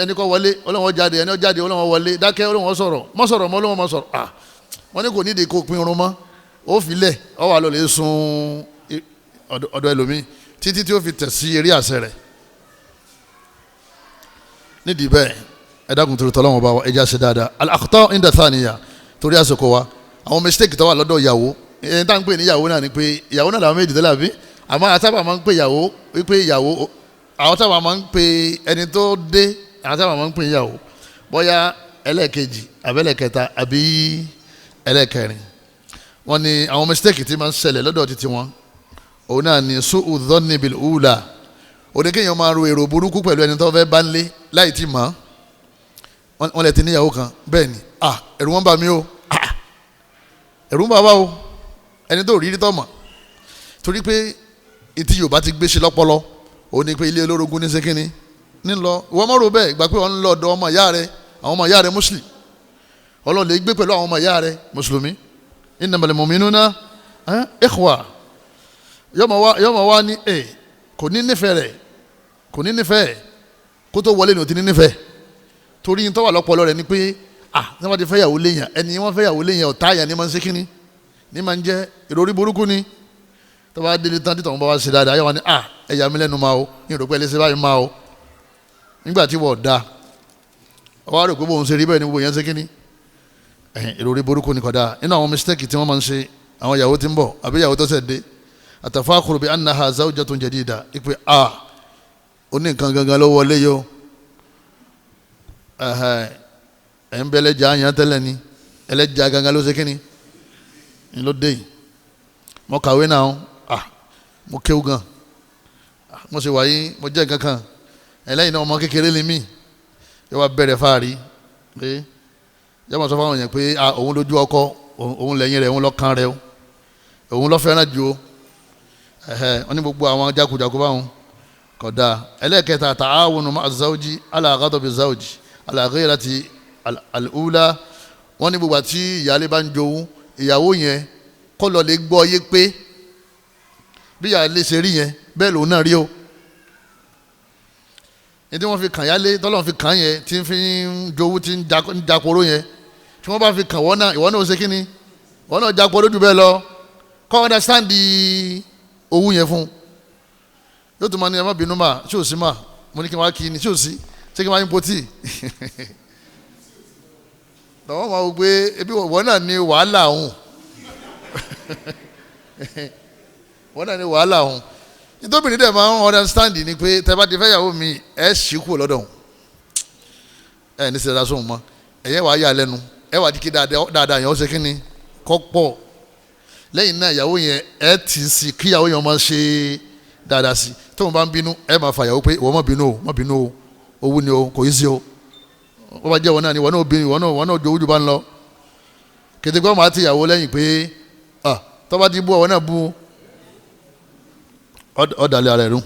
ẹni kọ́ wọlé Ọlọ́run jáde, ẹni jáde Ọlọ́run wọlé, dákẹ́ Ọlọ́run sọ̀rọ̀ mọ́, sọ̀rọ̀ mọ́, Ọlọ́run mọ́ sọ̀rọ̀. Wọ́n ní kò ní ìdí kó pin irun mọ́, ó fi lẹ̀, ó wà lọ́lẹ̀ sun ọ̀dọ̀ ẹlòmíì títí tí ó fi tẹ̀ sí eré àṣẹ rẹ̀. Nídìí bẹ́ẹ̀ ẹ dákun torí tọ́lọ́wọ́n bá wa, ẹ já ṣe dáadáa. Al-akhta inda thaniya, torí àsìkò wa, àwọn mistake tó wà lọ́dọ̀ ìyàwó, ẹni tá à ń pè ní ìyàwó náà ni pé ìyàwó náà làwọn méjì tẹ́lẹ̀ àbí, àmọ́ àtàbà máa ń pè ìyàwó wípé ìyàwó Àwọn sábà máa ń pe ẹni tó dé, àwọn sábà máa ń pè ìyàwó bóyá ẹlẹ́ẹ̀kejì àbí ẹlẹ́ẹ̀kẹta àbí ẹlẹ́ẹ̀kẹrin. Wọ́n ní àwọn mistake tí máa ń ṣẹlẹ̀ lọ́dọ̀ títí wọn, òun náà ní su'u dhanni bil ula, oníkéèyàn máa ro èrò burúkú pẹ̀lú ẹni tó fẹ́ bá ń lé láì tí mọ̀. Wọ́n lè ti níyàwó kan bẹ́ẹ̀ ni, ẹ̀rù wọn bà mí o, ẹ̀rù ń bà wá o, ẹni tó rí rí tọ́ mọ̀. Torí pé etí Yorùbá ti gbé ṣe lọ́pọlọ, òun ni pé ilé olórogún ní sékínní nílọ. Ìwọ mọ̀ rò bẹ́ẹ̀, ìgbà pé wọ́n ń lọ ọ̀dọ̀ ọmọ ìyá rẹ, àwọn ọmọ ìyá rẹ mùsùlùmí, Ọlọ́run lè gbé pẹ̀lú àwọn ọmọ ìyá rẹ mùsùlùmí. Innamal mu'minuna ikhwa. Yọmọ wa ní ẹ kò ní nífẹ̀ẹ́ rẹ̀, kò ní nífẹ̀ẹ́ kó tó wọlé ní o ti ní nífẹ̀ẹ́. Torí tó wà lọ́pọlọ rẹ̀ ni pé ní wọ́n ti fẹ́ yàwó léyàn, ẹni wọ́n fẹ́ yàwó léyàn ọ̀tá yàn ní máa ń ṣe kínní ní máa ń jẹ́ ìròrí burúkú ni. Tó bá délé tán títọ̀ wọn bá wá ṣe dáadáa, yọ wọn ni ẹ̀yà mi lẹ́nu máa o, ní ìròpẹ́ lẹ́sẹ̀ báyìí máa o. Nígbà tí wọ́n da ọwọ́ àrò pé bóun ṣe rí bẹ́ẹ̀ ni gbogbo yẹn ṣe kínní. Ìròrí burúkú ni kódà. Nínú àwọn mistake tí wọ́n máa ń ṣe, àwọn ìyàwó tí ń bọ̀ àbí ìyàwó tó ṣẹ̀ dé, àtàfàkùrù bí annaha zawjatun jadida, ìpè oní nǹkan gangan ló wọlé yìí o, ẹ̀ ń bẹ ẹlẹ́jà yẹn tẹ́lẹ̀ ni, ẹlẹ́jà gangan ló ṣe kínní ni ló dé yìí. Mo kàwé náà, mo kéwú gan, mo ṣe wáyé, mo jẹ́ nǹkan kan, ẹlẹ́yìn náà ọmọ kékeré ni mí. Yóò wá bẹ̀rẹ̀ fáàrí pé yóò máa sọ fáwọn yẹn pé òun lójú ọkọ, òun lẹ́yìn rẹ̀, òun lọ́kàn rẹ̀, òun ló fẹ́ràn jù o. Wọ́n ní gbogbo àwọn jákujàku báwọn kódà. Ẹlẹ́ẹ̀kẹta, ta'awunu ma'a zawji ala ghadabi zawji ala ghayrati al-ula. Wọ́n ní gbogbo àti ìyáálé bá ń jowú, ìyàwó yẹn kọ́ lọ lè gbọ́ yé pé bí ìyáálé ṣe rí yẹn bẹ́ẹ̀ lòun náà rí o. Ní tí wọ́n fi kàn yálé, tọ́lọ́run fi kàn yẹn, tí ń fi ń jowú, tí ń jakoro yẹn, tí wọ́n bá fi kàn wọ́n náà, ìwọ náà ó ṣe kíni, ìwọ náà jakoro jù bẹ́ẹ̀ lọ. Kọ́ understand owó yẹn fún. Yóò tún máa ní ẹ má bínú mà, ṣé ò sí mà, mo ní kí n wá kí ni, ṣé ò sí, ṣé kí n wá yín potí. Tọ́wọ́n máa wò pé ebi wọ́n náà ní wàhálà òun, wọ́n náà ní wàhálà òun. Nítòbìnrin dẹ̀ máa ń understand ni pé tẹ́ bá ti fẹ́ yàwó mi, ẹ̀ ṣì kú lọ́dọ̀ òun, ẹ̀ ní sẹ́dá sóhun mọ́, ẹ̀yẹ́ wàá yà lẹ́nu, ẹ̀ wàá di kí dáadáa yẹn ó ṣe kí ni kọ́ pọ̀. Lẹ́yìn náà ìyàwó yẹn ẹ̀ tì í sí kí ìyàwó yẹn máa ṣe dáadáa sí. Tóun bá ń bínú, ẹ̀ máa fà ìyàwó pé ìwọ má bínú o, má bínú o, owó ni o, kò yí sí o. Wọ́n bá jẹ́ wọn náà ni, wọ́n náà bínú, wọ́n náà jowú ju bá ń lọ. Kété pé wọ́n máa ti ìyàwó lẹ́yìn pé tọ́ bá ti bú ọ, wọ́n náà bú ọ̀dàlẹ̀ ara ẹ̀rú.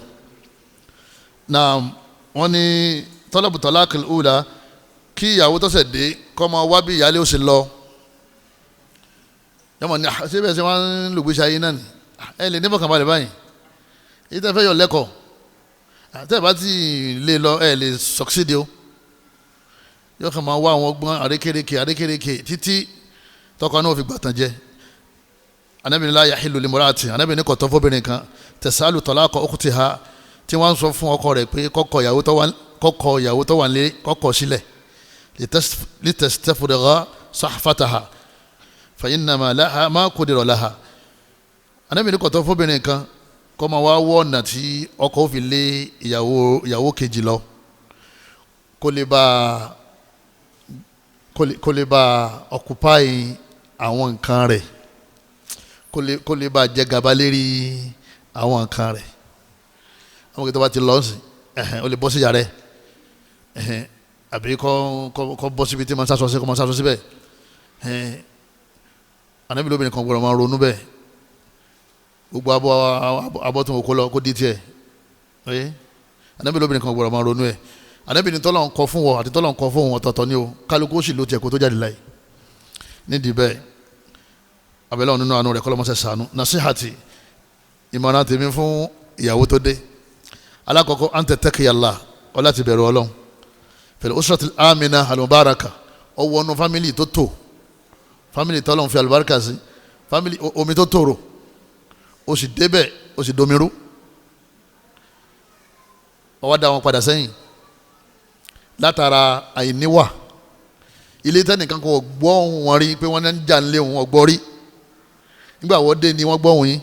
Na wọ́n ní talabu talaqil ula, kí ìyàwó tọ́sẹ̀ dé kọ́ máa wá bí ìyálé ó sì lọ. Yọmọ ní ṣé bẹ́ẹ̀ ṣe wọ́n ń lògbèsè ayé náà ni, ẹ lè ní bọ̀kànbalẹ̀ báyìí, èyí tẹ́ fẹ́ yọ lẹ́kọ̀ọ́, tẹ́ ẹ bá ti lè lọ ẹ lè succeed o. Yóò kàn máa wá àwọn ọgbọ́n àrékérekè àrékérekè títí tọkọ náà fi gbàtàn jẹ. Ànábì ní la yahillu limra'ati, Ànábì ní kò tọ́ fóbìnrin kan tasalu talaqa ukhtiha, tí wọ́n ń sọ fún ọkọ rẹ̀ pé kọ́kọ́ ìyàwó tó wà nílé kọ́kọ́ sílẹ̀, litastafriga sahfataha fa innama laha ma qudira laha. Ànábì ní kò tọ́ fóbìnrin kan kó máa wá wọ́ ọ̀nà tí ọkọ fi lé ìyàwó kejì lọ, kó lè bá occupy àwọn nǹkan rẹ̀, kó lè bá jẹ gàba lérí àwọn nǹkan rẹ̀. Àwọn kìtọ́ bá ti lọ sí, ó lè bọ́ sí yàrá ẹ̀, àbí kọ́ bọ́ síbi tí ma sásọ sí, kọ́ ma sásọ síbẹ̀. Ànábì lóbìnrin kan gbọ́dọ̀ máa ronú bẹ́ẹ̀. Gbogbo abọ́ tó ń kó lọ kó di tiẹ̀. Ànábì lóbìnrin kan gbọ́dọ̀ máa ronú ẹ̀. Ànábì ní tọ́lọ̀ ń kọ fún wọn àti tọ́lọ̀ ń kọ fún wọn ọ̀tọ̀ọ̀tọ̀ ni o, kálukú ó sì ló tiẹ̀ kó tó jáde láyé. Nídìí bẹ́ẹ̀, abẹ́lẹ́ ọ̀nínú àánú rẹ̀ kọ́lọ́mọṣẹ́ sànú. Nasihati, ìmọ̀ràn tèmi fún ìyàwó tó dé. Alákọ̀ọ́kọ́, an tattaqiyallah, ọlá ti bẹ̀rù Ọlọ́run. Fil usratil amina al-mubaraka, ọwọ́ ọ̀nù fámìlì tó tò, fámìlì tọ́lọ́run fi àlùbáríkà sí, fámìlì omi tó tòrò, o sì débẹ̀ o sì domirú, ó wá dá wọn padà sẹ́yìn látara àìníwà. Ilé tẹ́nìkan kò gbọ́ wọn rí pé wọ́n ń jà nílé wọn gbọ́ rí, nígbà wọ́n dé ni wọ́n gbọ́ wọn yín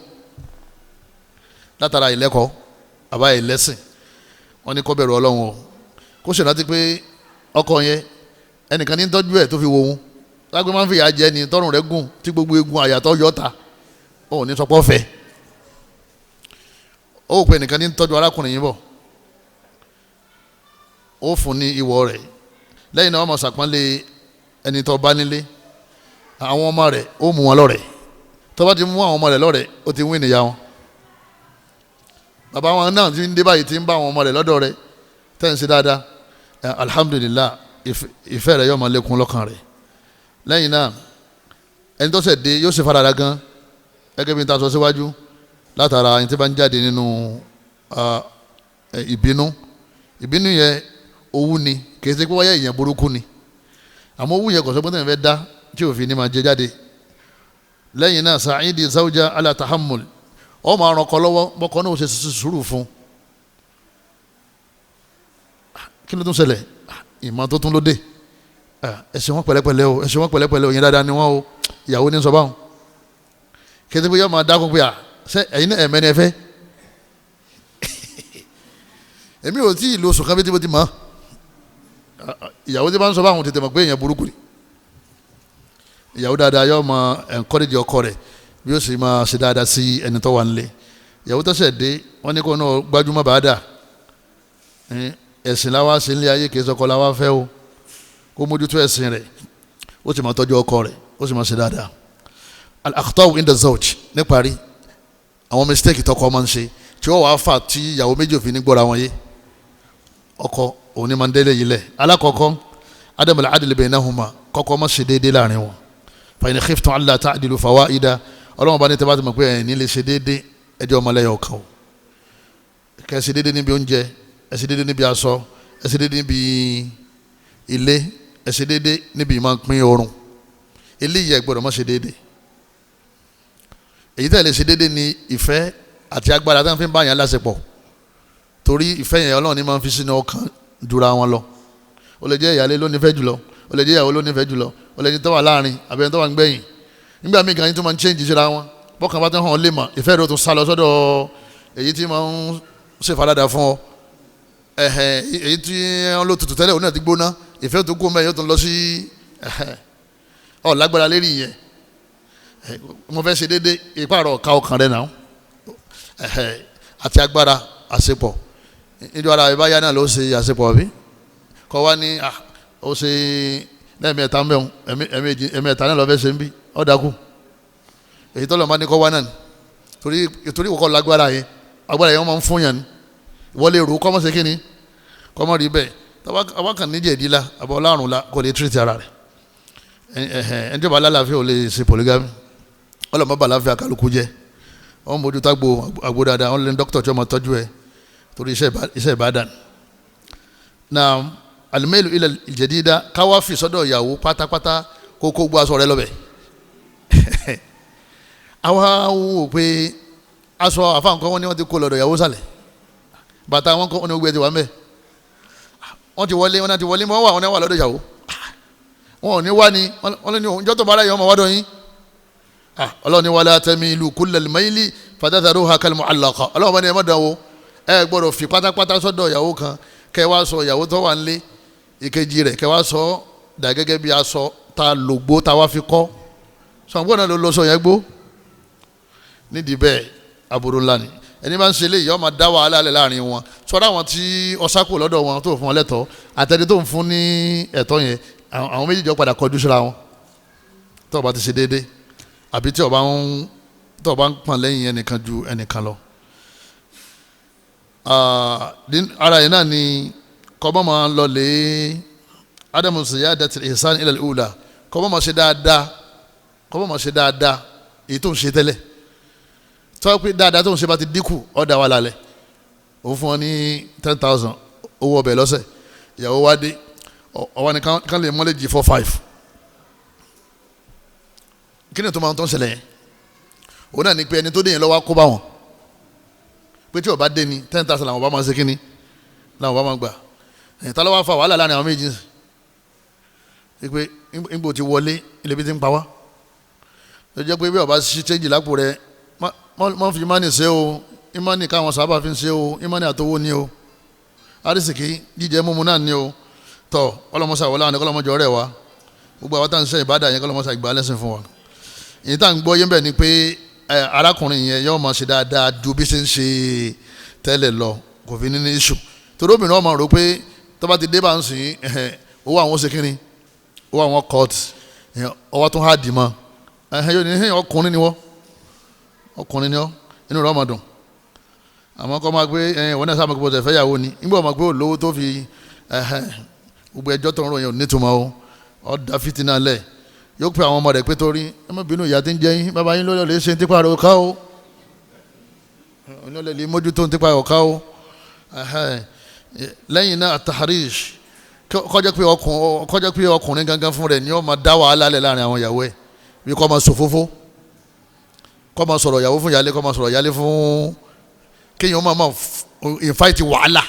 látara ìlẹ́kọ̀ọ́ àbá ìlẹ́sìn. Wọ́n ní kó bẹ̀rù Ọlọ́run o, kó sì rántí pé ọkọ yẹn ẹnìkan ní tọ́jú ẹ̀ tó fi wo òun lágbé máa ń fìyà jẹ ni tọrùn rẹ̀ gùn tí gbogbo egun àyàtọ̀ yọ ta ó ní sọpọ́ fẹ́. Ó pè nìkan ní tọ́jú arákùnrin yìí bọ̀, ó fún ní ìwọ rẹ̀. Lẹ́yìn náà wọ́n máa ṣàpọ́nlé ẹni tó bá nílé, àwọn ọmọ rẹ̀ ó mú wọn lọ́rẹ̀. Tó bá ti mú àwọn ọmọ rẹ̀ lọ́rẹ̀, ó ti wí nìyá wọn. Bàbá wọn náà ti ń dé báyìí, ti ń bá àwọn ọmọ rẹ̀ lọ́dọ̀ rẹ̀ tẹ́ ń ṣe dáadáa, alhamdulillah, ìfẹ́ rẹ̀ yóò máa lékún lọ́kàn rẹ̀. Lẹ́yìn náà ẹni tó ṣẹ̀ dé yóò ṣe farada gan, gẹ́gẹ́ bí n ta sọ síwájú, látara ẹni tí bá ń jáde nínú ìbínú. Ìbínú yẹn owú ni, kì í ṣe pé wáyé èèyàn burúkú ni, àmọ́ owú yẹn kò sọ pé tẹ̀yìn fẹ́ dá tí òfin ni máa jẹ jáde. Lẹ́yìn náà sa'idi zawja ala tahammul, ọ máa ràn ọkọ lọ́wọ́, bọ́kọ náà ó ṣe sùúrù fún. Kí ló tún ṣẹlẹ̀? Ìmọ̀ tó tún ló dé. Ẹ ṣe wọ́n pẹ̀lẹ́pẹ̀lẹ́ o, ẹ ṣe wọ́n pẹ̀lẹ́pẹ̀lẹ́ o, yẹn dáadáa ni wọ́n o, ìyàwó ní sọ báwọn. Kété pé yọ máa dákun pé à ṣe ẹ̀yin náà ẹ̀mẹ́ni ẹ fẹ́. Èmi ò tí ì lo oṣù kan bí tí mo ti mọ̀. Ìyàwó tí bá ń sọ báwọn tètè mọ̀ pé èèyàn burúkú ni. Ìyàwó dáadáa yọ máa encourage ọkọ rẹ̀ bí ó sì máa ṣe dáadáa sí ẹni tó wà nílé. Ìyàwó tó ṣẹ̀ dé wọ́n ní kó náà gbájúmọ́ bàá dà. Ẹ̀sìn láwa ṣe nílé ayé, kì í sọkọ láwa fẹ́ o. Kó mójútó ẹ̀sìn rẹ̀, ó sì máa tọ́jú ọkọ rẹ̀, ó sì máa ṣe dáadáa. Al-akhtau inda zawj, níparí àwọn mistake tọkọ máa ń ṣe tí ó wàá fà tí ìyàwó méjì òfin ní gbọ́ra wọn yé. Ọkọ òun ni máa ń délé yìí lẹ̀. Alákọ̀ọ́kọ́ adam al-adl baynahuma, kọ́kọ́ má ṣe déédéé láàrin wọn. Fa in khiftum alla ta'dilu fawaida, ọlọ́wọ́n bá ní tẹ́ bá ti mọ̀ pé ẹ̀yin ní lè ṣe déédéé, ẹjọ́ ọmọlẹ́yọ̀ kan o. Kẹ́ ẹ ṣe déédéé níbi oúnjẹ, ẹ ṣe déédéé níbi aṣọ, ẹ ṣe déédéé níbi ilé, ẹ ṣe déédéé níbi ìmọ̀ pín oorun. Eléyìí ẹ gbọ́dọ̀ má ṣe déédéé. Èyí tẹ́ lè ṣe déédéé ni ìfẹ́ àti agbára tí wọ́n fi ń bá yẹn láṣepọ̀, torí ìfẹ́ yẹn Ọlọ́run ní máa ń fi sínú ọkàn jura wọn lọ. Ó lè jẹ́ ìyálé ló nífẹ̀ẹ́ jùlọ, ó lè jẹ́ ìyàwó ló nífẹ̀ẹ́ jùlọ, ó lè jẹ́ tó wà láàrin àbí ẹni tó wà ń gbẹ̀yìn. Nígbà míì gan yín tó máa ń change síra wọn, bọ́kàn bá tó hàn lè mọ̀, ìfẹ́ rẹ̀ tó sá lọ sọ́dọ̀ èyí tí máa ń ṣèfaradà fún ọ. Èyí tí wọ́n lò tutù tẹ́lẹ̀ òun náà ti gbóná, ìfẹ́ tó kú mẹ́rin yóò tún lọ sí ọ lágbára lérí yẹn. Mo fẹ́ ṣe déédéé, ìpààrọ̀ ọ̀ka ọkàn rẹ̀ náà àti agbára àṣepọ̀. Níjọ́ ara ìbáyá náà ló ṣe àṣepọ̀ bí kọ́ wá ní ó ṣe lẹ́ẹ̀mẹ́ta ń bẹ̀rùn, ẹ̀mẹ́ta náà lọ́ fẹ́ ṣe ń bí ọ́ dákú. Èyí tọ́lọ̀ máa ní kọ́ wá náà ni, torí kọ́kọ́ lágbára yẹn, agbára yẹn wọ́n máa ń fún yàn ni. Ìwọ lè rò kọ́mọ́ ṣe kí ni kọ́mọ́ rí bẹ́ẹ̀. Tọ́wọ́ kàn níjẹ̀ ìdílá àbọ̀ ọlọ́run la kò lè tírìtì ara rẹ̀. Ẹni tí ó bá lálàáfíà ò lè ṣe polygamy. Ọlọ́mọ bá láfíà kálukú jẹ́, wọ́n mójútó àgbo dáadáa, wọ́n lé ní dókítà tí wọ́n máa tọ́jú ẹ̀ torí iṣẹ́ ìbádàn. Na alimẹ́lù ilẹ̀ ìjẹ̀dídá káwá fi sọ́dọ̀ ìyàwó pátápátá kó kó gbọ́ aṣọ rẹ lọ́bẹ̀. Àwa wò pé aṣọ àfáǹkọ́ wọn ni wọ́n ti kó lọ́dọ̀ ìyàwó sàlẹ̀, bàtà wọn kọ́ wọn ni gbogbo ẹ̀ ti wà mẹ́. Wọ́n ti wọlé, wọ́n ti wọlé, wọ́n wà wọ́n wà lọ́dọ̀ ìyàwó. Wọn ò ní wá ni wọ́n ní ìjọ́ tó bá ráyè ọmọ wádọ̀ yín. Ọlọ́run ní wala tamilu kullal mayli fatadharuha kal mu'allaqa. Ọlọ́run bá ní ẹ má dán wò, ẹ gbọ́dọ̀ fi pátápátá sọ́dọ̀ ìyàwó kan kẹ́ wá sọ ìyàwó tó wà nílé ìkejì rẹ̀ kẹ́ wá sọ dà gẹ́gẹ́ bí aṣọ tá lògbó tá wá fi kọ́ sọ̀ngbọ́n náà ló lọ sọ yẹn gbó. Nídìí bẹ́ẹ̀ aburú ńlá ni ẹni bá ń ṣe léyìí, ó máa dá wàhálà lẹ̀ láàrin wọn. Sọ́dọ̀ àwọn tí ọ̀sákò lọ́dọ̀ wọn tó fún wọn lẹ́tọ̀ọ́ àtẹni tó ń fún ní ẹ̀tọ́ yẹn, àwọn méjì jọ padà kọjú síra wọn. Tó o bá ti ṣe déédéé àbí tí o bá ń pọ̀n lẹ́yìn ẹnìkan ju ẹnìkan lọ. Ara yẹn náà ni kọ́bọ́n máa lọ lé Ádámù ziyadatil ihsan ila al-ula, kọ́bọ́n máa ṣe dáadáa, kọ́bọ́n máa ṣe dáadáa èyí tó ń ṣe tẹ́lẹ̀. Tọ́ pé dáadáa tó ń ṣe bá ti dínkù, ọ̀dà wà lálẹ́. Òun fún ọ ní 10,000 owó ọbẹ̀ lọ́sẹ̀, ìyàwó wa dé ọwọ́ ni kán lè mọ́lẹ̀ jí 4-5. Kí ni tó máa ń tọ́ ṣẹlẹ̀ yẹn? Òun náà ni pé ẹni tó dé yẹn lọ́wọ́ kó bá wọn, pé tí ó bá dé ni 10,000 làwọn bá máa ṣe kíni làwọn bá máa gbà. Ẹ̀yìn tá ló wá fa wàhálà láàrin àwọn méjì sí pé ńgbò ti wọlé ilé bí ti ń pa wá. Ó jẹ́ pé bí ó bá ṣí change lápò rẹ̀, má fi ìmánì ṣe o, ìmánì káwọn sábà fi ń ṣe o, ìmánì àtọwọ́ ni o. Arísìkí jíjẹ mímu náà ni o. Tọ ọlọmọsà wọlé àwọn ọlọmọjọ rẹ wa, gbogbo àwọn tá à ń sẹ ìbádà yẹn kọlọmọsà ìgbà lẹ́sìn fún wa. Ìyẹn tá à ń gbọ́ yẹn bẹ́ẹ̀ ni pé arákùnrin yẹn yóò máa ṣe dáadáa ju bí ṣe ń ṣe tẹ́lẹ̀ lọ, kò fi ní ní iṣu. Torí obìnrin ọmọ rò pé tó bá ti dé bá ń sìn owó àwọn ṣe kínní, owó àwọn court ọwọ́ tó há dì mọ́ yóò ní ọkùnrin ni wọ́, ọkùnrin ni ọ́, inú rẹ̀ ọmọ dùn. Àmọ́ kọ́ máa gbé ìwọ náà sábà gbọ́ tẹ̀ fẹ́yàwó ni, nígbà máa gbé olówó tó fi gbogbo ẹjọ́ tó ń ròyìn ò nítumọ̀ o, ọ̀ da fìtínà lẹ̀. Yóò pe àwọn ọmọ rẹ̀ pé torí ẹ má bínú ìyá tí ń jẹ yín, bàbá yín ló lè ṣe tipa rẹ̀ ọ̀ká o, ló lè mójútó tipa rẹ̀ ọ̀ká o. Lẹ́yìn náà ataharish, kọjá pé ọkùnrin gangan fún rẹ̀ ni ó máa dá wàhálà lẹ̀ láàrin àwọn ìyàwó ẹ̀, bí kò máa ṣòfófó, kò máa sọ̀rọ̀ ìyàwó fún ìyálé, kò máa sọ̀rọ̀ ìyálé fún, kéèyàn máa máa invite wàhálà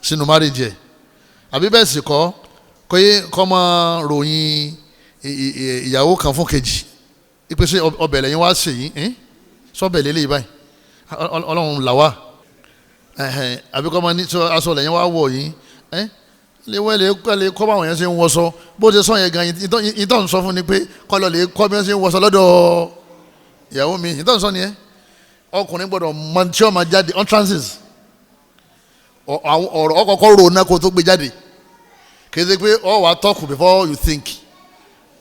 sínú marriage ẹ̀. Àbí bẹ́ẹ̀ sì kọ́ kọ́ máa ròyìn ìyàwó kan fún kejì, ìpèsè ọbẹ̀ lẹ́yìn wá sí yìí, sọ́bẹ̀ lélẹ́yìí báyìí, ọlọ́run là wá. Àbí kọ́ máa ní aṣọ lẹ́yìn wá wọ̀ yìí, lè wọ́n lè kọ́ báwọn yẹn ṣe ń wọṣọ, bó ṣe sọ yẹn gan ìtọ́ ń sọ fún ni pé kọ́ lọ lè kọ́ bí wọ́n ṣe ń wọṣọ lọ́dọ̀ ìyàwó mi, ìtọ́ ń sọ nìyẹn. Ọkùnrin gbọ́dọ̀ mọ tí ó máa jáde entrances, ọ̀rọ̀ ọkọ̀ọ̀kọ̀ rò náà kó tó gbé jáde. Kì í ṣe pé ọ wà talk before you think,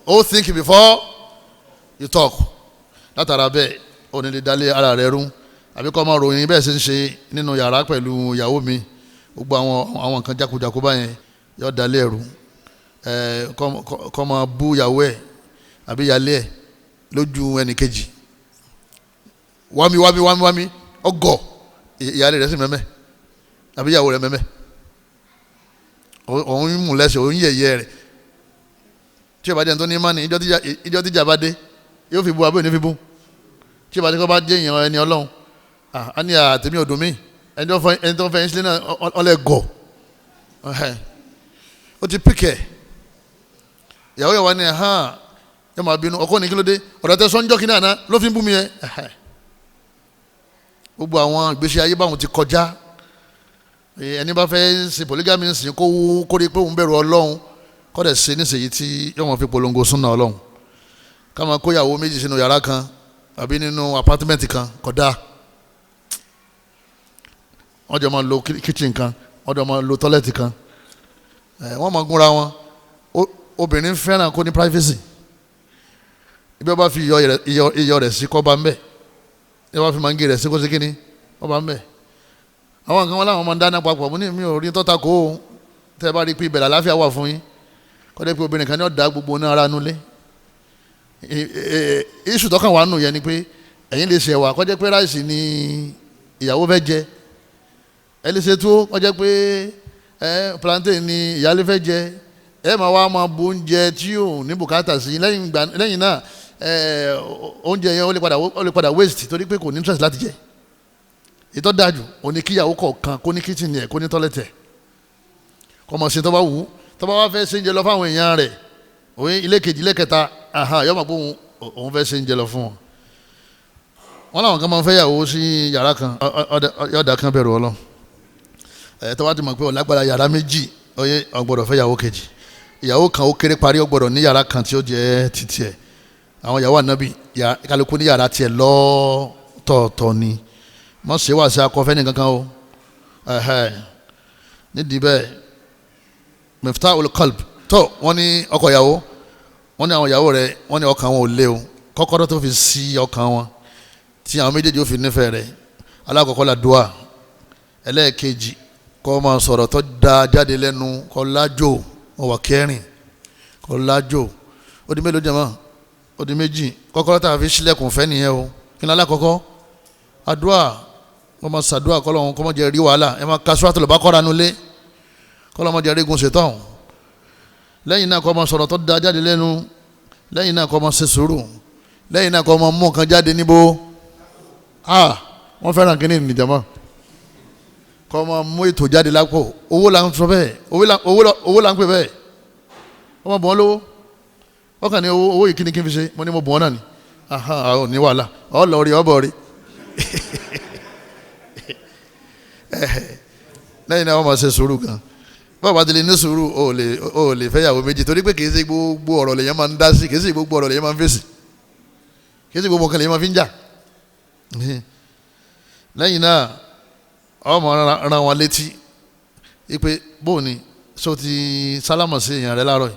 ó think before you talk. Látara bẹ́ẹ̀ ò ní lè dalé ara rẹ rú. Àbí kọ́ máa ròyìn bẹ́ẹ̀ ṣe ń ṣe nínú yàrá pẹ̀lú ìyàwó mi, gbogbo àwọn nǹkan jákujàku báyẹn yóò dalé ẹ̀rú. Kọ́ máa bú ìyàwó ẹ̀ àbí ìyálé ẹ̀ lójú ẹnì kejì, wámi wámi wámi wámi ọgọ ìyálé rẹ̀ sì mẹ́mẹ́ àbí ìyàwó rẹ̀ mẹ́mẹ́, òun mú lẹ́sẹ̀, òun yẹ̀yẹ́ rẹ̀. Tí ìbàjẹ́ tó ní mánì, ìjọ tíjà bá dé yóò fi bu àbí òní fi bu. Tí ìbàjẹ́ kọ́ bá dé èèyàn ẹni ọlọ́run, á ní àtẹ̀mí ọdún mi, ẹni tó ń fẹ́ sílẹ̀ náà ọlẹ́ gọ̀, ó ti pìkẹ̀. Ìyàwó yẹn wà ní ẹ̀hán, yóò máa bínú ọkọ ní kí ló dé, ọ̀rọ̀ tẹ sọ́njọ́ kí náà ló fi ń bú mi yẹn. Gbogbo àwọn ìgbésí ayé báwọn ti kọjá. Ẹni bá fẹ́ ṣe polygamy ń sìn kó rí pé òun bẹ̀rù ọlọ́run, kọ́ dẹ̀ ṣe níṣèyí tí yóò máa fi polongo súnà ọlọ́run. Ká máa kó ìyàwó méjì sínú yàrá kan àbí nínú apátímẹ́ǹtì kan kódà. Wọ́n jọ máa lo kíchìn kan, wọ́n jọ máa lo tọ́lẹ̀tì kan, wọ́n máa gúnra wọn. Obìnrin fẹ́ràn kó ní privacy. Ibi wọ́n bá fi iyọ̀ rẹ̀ sí kọ́ bá ń bẹ̀, ibi wọ́n bá fi mangi rẹ̀ sí kó sí kíní kọ́ bá ń bẹ̀. Àwọn nǹkan wọn làwọn máa ń dáná papọ̀, mo ní mi ò rí tọ́ta kó o. Tẹ́ ẹ bá rí i pé ìbẹ̀rẹ̀ àláfíà wà fún yín, kọ́dé pé obìnrin kan ní ọ̀dà gbogbo náà ara nulẹ̀. Iṣu tọ́kàn wà nù yẹn ni pé ẹ̀yin lè ṣe ẹ̀wà kọ́jẹ́ pé ráìsì ni ìyàwó fẹ́ jẹ, ẹ lè ṣe tó kọ́jẹ́ pé plantain ni ìyálé fẹ́ jẹ, ẹ máa wá máa bu oúnjẹ tí ò ní bùkátà sí. Lẹ́yìn náà oúnjẹ yẹn ó lè padà waste torí pé kò ní interest láti jẹ. Ìtọ́ dájú ó ní kíyàwó kọ̀ọ̀kan kó ní kíchìnì ẹ̀ kó ní tọ́lẹ̀tẹ̀, kó máa ṣe tó bá wù ú. Tó bá wá fẹ́ ṣe ń jẹ lọ fáwọn èèyàn rẹ̀, òun ilé kejì ilé kẹta, yọ máa pé òun fẹ́ ṣe ń jẹ lọ fún wọn. Wọn làwọn kan máa ń fẹ́ yàwó sí yàrá kan, yọ̀ọ̀dà kan bẹ̀rù Ọlọ́run. Tó bá ti mọ̀ pé ó lágbára yàrá méjì, ó gbọ́dọ̀ fẹ́ yàwó kejì. Ìyàwó kan ó kéré parí, ó gbọ́dọ̀ ní yàrá kan tí ó jẹ́ títí ẹ̀. Àwọn ìyàwó ànábì kálukú ní yàrá tiẹ̀ lọ́tọ̀ọ̀tọ̀ ni. Mọ̀ ṣe wá sí akọfẹ́ nìkan kan o. Nídìí bẹ́ẹ̀, miftahul qalb tó wọ́n ní ọkọ ìyàwó, wọ́n ní àwọn ìyàwó rẹ̀, wọ́n ní ọkàn wọn ò lé o. Kọ́kọ́rọ́ tó fi sí ọkàn wọn tí àwọn méjèèjì ó fi nífẹ̀ẹ́ rẹ̀, alákọ̀ọ́kọ́ la dùà, ẹlẹ́ẹ̀kejì kó máa sọ̀rọ̀ tó da jáde lẹ́nu, kó lájò, ó wà kẹrin, kó lájò. Ó di mélòó jẹ̀mọ́? Ó di méjì. Kọ́kọ́rọ́ tá a fi sílẹ̀kùn fẹ́ nìyẹn o. Kí ni alákọ̀ọ́kọ́? Àdúà. Wọ́n máa ṣàdúà kọ́lọ́hún kó má jẹ́ rí wàhálà. Ẹ máa ka Suratul Baqara nulẹ̀, kọ́lọ́ má jẹ́ rí gun ṣètọ́n. Lẹ́yìn náà kó máa sọ̀rọ̀ tó da jáde lẹ́nu. Lẹ́yìn náà kó máa ṣe sùúrù. Lẹ́yìn náà kó máa mú nǹkan jáde níbo. Wọ́n fẹ́ràn kínní nìjàmọ́. Kó máa mú ètò jáde lápò. Owó là ń sọ bẹ́ẹ̀, owó là ń pè bẹ́ẹ̀. Wọ́n máa bọ̀ ọ́ lówó. Wọ́n kàn ní owó yìí kíni kí n fi ṣe, mo ní mo bọ̀ ọ́ náà ni. Àwọn ò ní wàhálà, ọ̀ lọ rí ọ bọ̀ rí. Lẹ́yìn náà wọ́n máa ṣe sùúrù gan. Báwa ti lè ní sùúrù o lè fẹ́ yàwó méjì, torí pé kì í ṣe gbogbo ọ̀rọ̀ lèyàn máa ń dá sí, kì í ṣe gbogbo ọ̀rọ̀ lèyàn máa ń fèsì, kì í ṣe gbogbo nǹkan lèyàn máa fi ń jà. Lẹ́yìn náà ọmọ ran wọn létí ipe bóun ni so ti sálámà sí èèyàn rẹ láàárọ̀ yìí,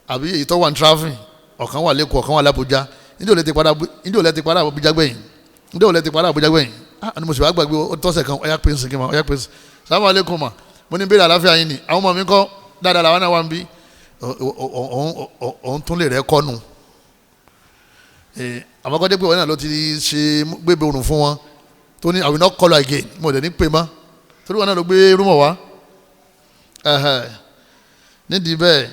àbí èyí tó wà ní tráfìn, ọ̀kan wà lẹ́kọ̀ọ́, ọ̀kan wà lábújá, níjẹ́ òlẹ́ ti padà Àbújá gbẹ̀yìn, níjẹ́ òlẹ́ ti padà Àbújá gbẹ̀yìn. Ah, ni mo sì wá gbàgbé ó tọ́sẹ̀ kan, ọ̀yá pèsè kí n ma ọ̀yá pèsè sàlámù alaykum ma, mo ní bèrè àláfíà yín ni, àwọn ọmọ mi kọ́ dáadáa làwọn náà wà ń bí. Òun tún lè rẹ́ kọ́nu. Àmọ́ kọ́jẹ́ pé wọn náà ló ti ṣe gbégbé orun fún wọn tó ní I will not call again, mo dẹ̀ ní pè mọ́ torí wọn náà ló gbé rúmọ̀ wá. Nídìí bẹ́ẹ̀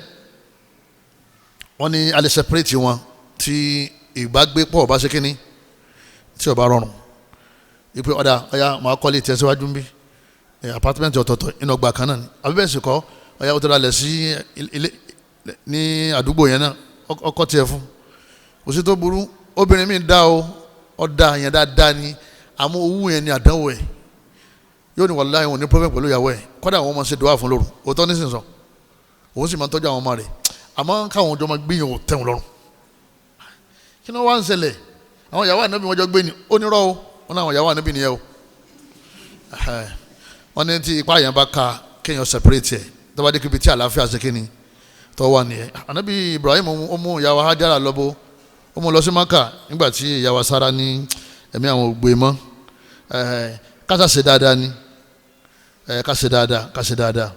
wọ́n ní a lè separate wọn tí ìbágbépọ̀ bá ṣe kínní tí ó bá rọrùn. Ipe ọ̀dà ọ̀yà máa kọ́lé tiẹ̀ síwájú ń bí apartment ọ̀tọ̀ọ̀tọ̀ inú ọgbà kan náà ni, àbí bẹ́ẹ̀ sì kọ́ ọ̀yà ó tọ́ra lẹ̀ sí ilé ní àdúgbò yẹn náà, ọkọ̀ tiẹ̀ fún. Kò sí tó burú, obìnrin mi dá o, ọ̀dà yẹn dáadáa ni, àmọ́ owó yẹn ni àdánwò ẹ̀. Yóò ní wàláhì òun ní problem pẹ̀lú ìyàwó ẹ̀, kọ́dà àwọn ọmọ ṣe dùwà fún lóru, òótọ́ nísinsìnyí òun sì máa ń tọ́jú àwọn ọmọ rẹ̀, àmọ́ káwọn ọjọ́ máa gbìyànjú tẹ̀wọ̀n lọ́rùn. Kí ni wọ́n wá ń ṣẹlẹ̀? Àwọn ìyàwó ànábì wọn jọ gbé ni, ó ní rọ́ o, wọn náà àwọn ìyàwó ànábì nìyẹn o. Wọ́n ní tí ipá yẹn bá ka kéèyàn separate ẹ̀, tó bá dé kíbi tí àlàáfíà ṣe kíni tó wà nìyẹn. Ànábì Ibrahim ó mú ìyàwó Hajara lọ́bọ̀, ó mú lọ sí Maka nígbà tí ìyàwó Sara ní ẹ̀mí àwọn ògbé mọ́. Kásá ṣe dáadáa ni, ká ṣe dáadáa, ká ṣe dáadáa.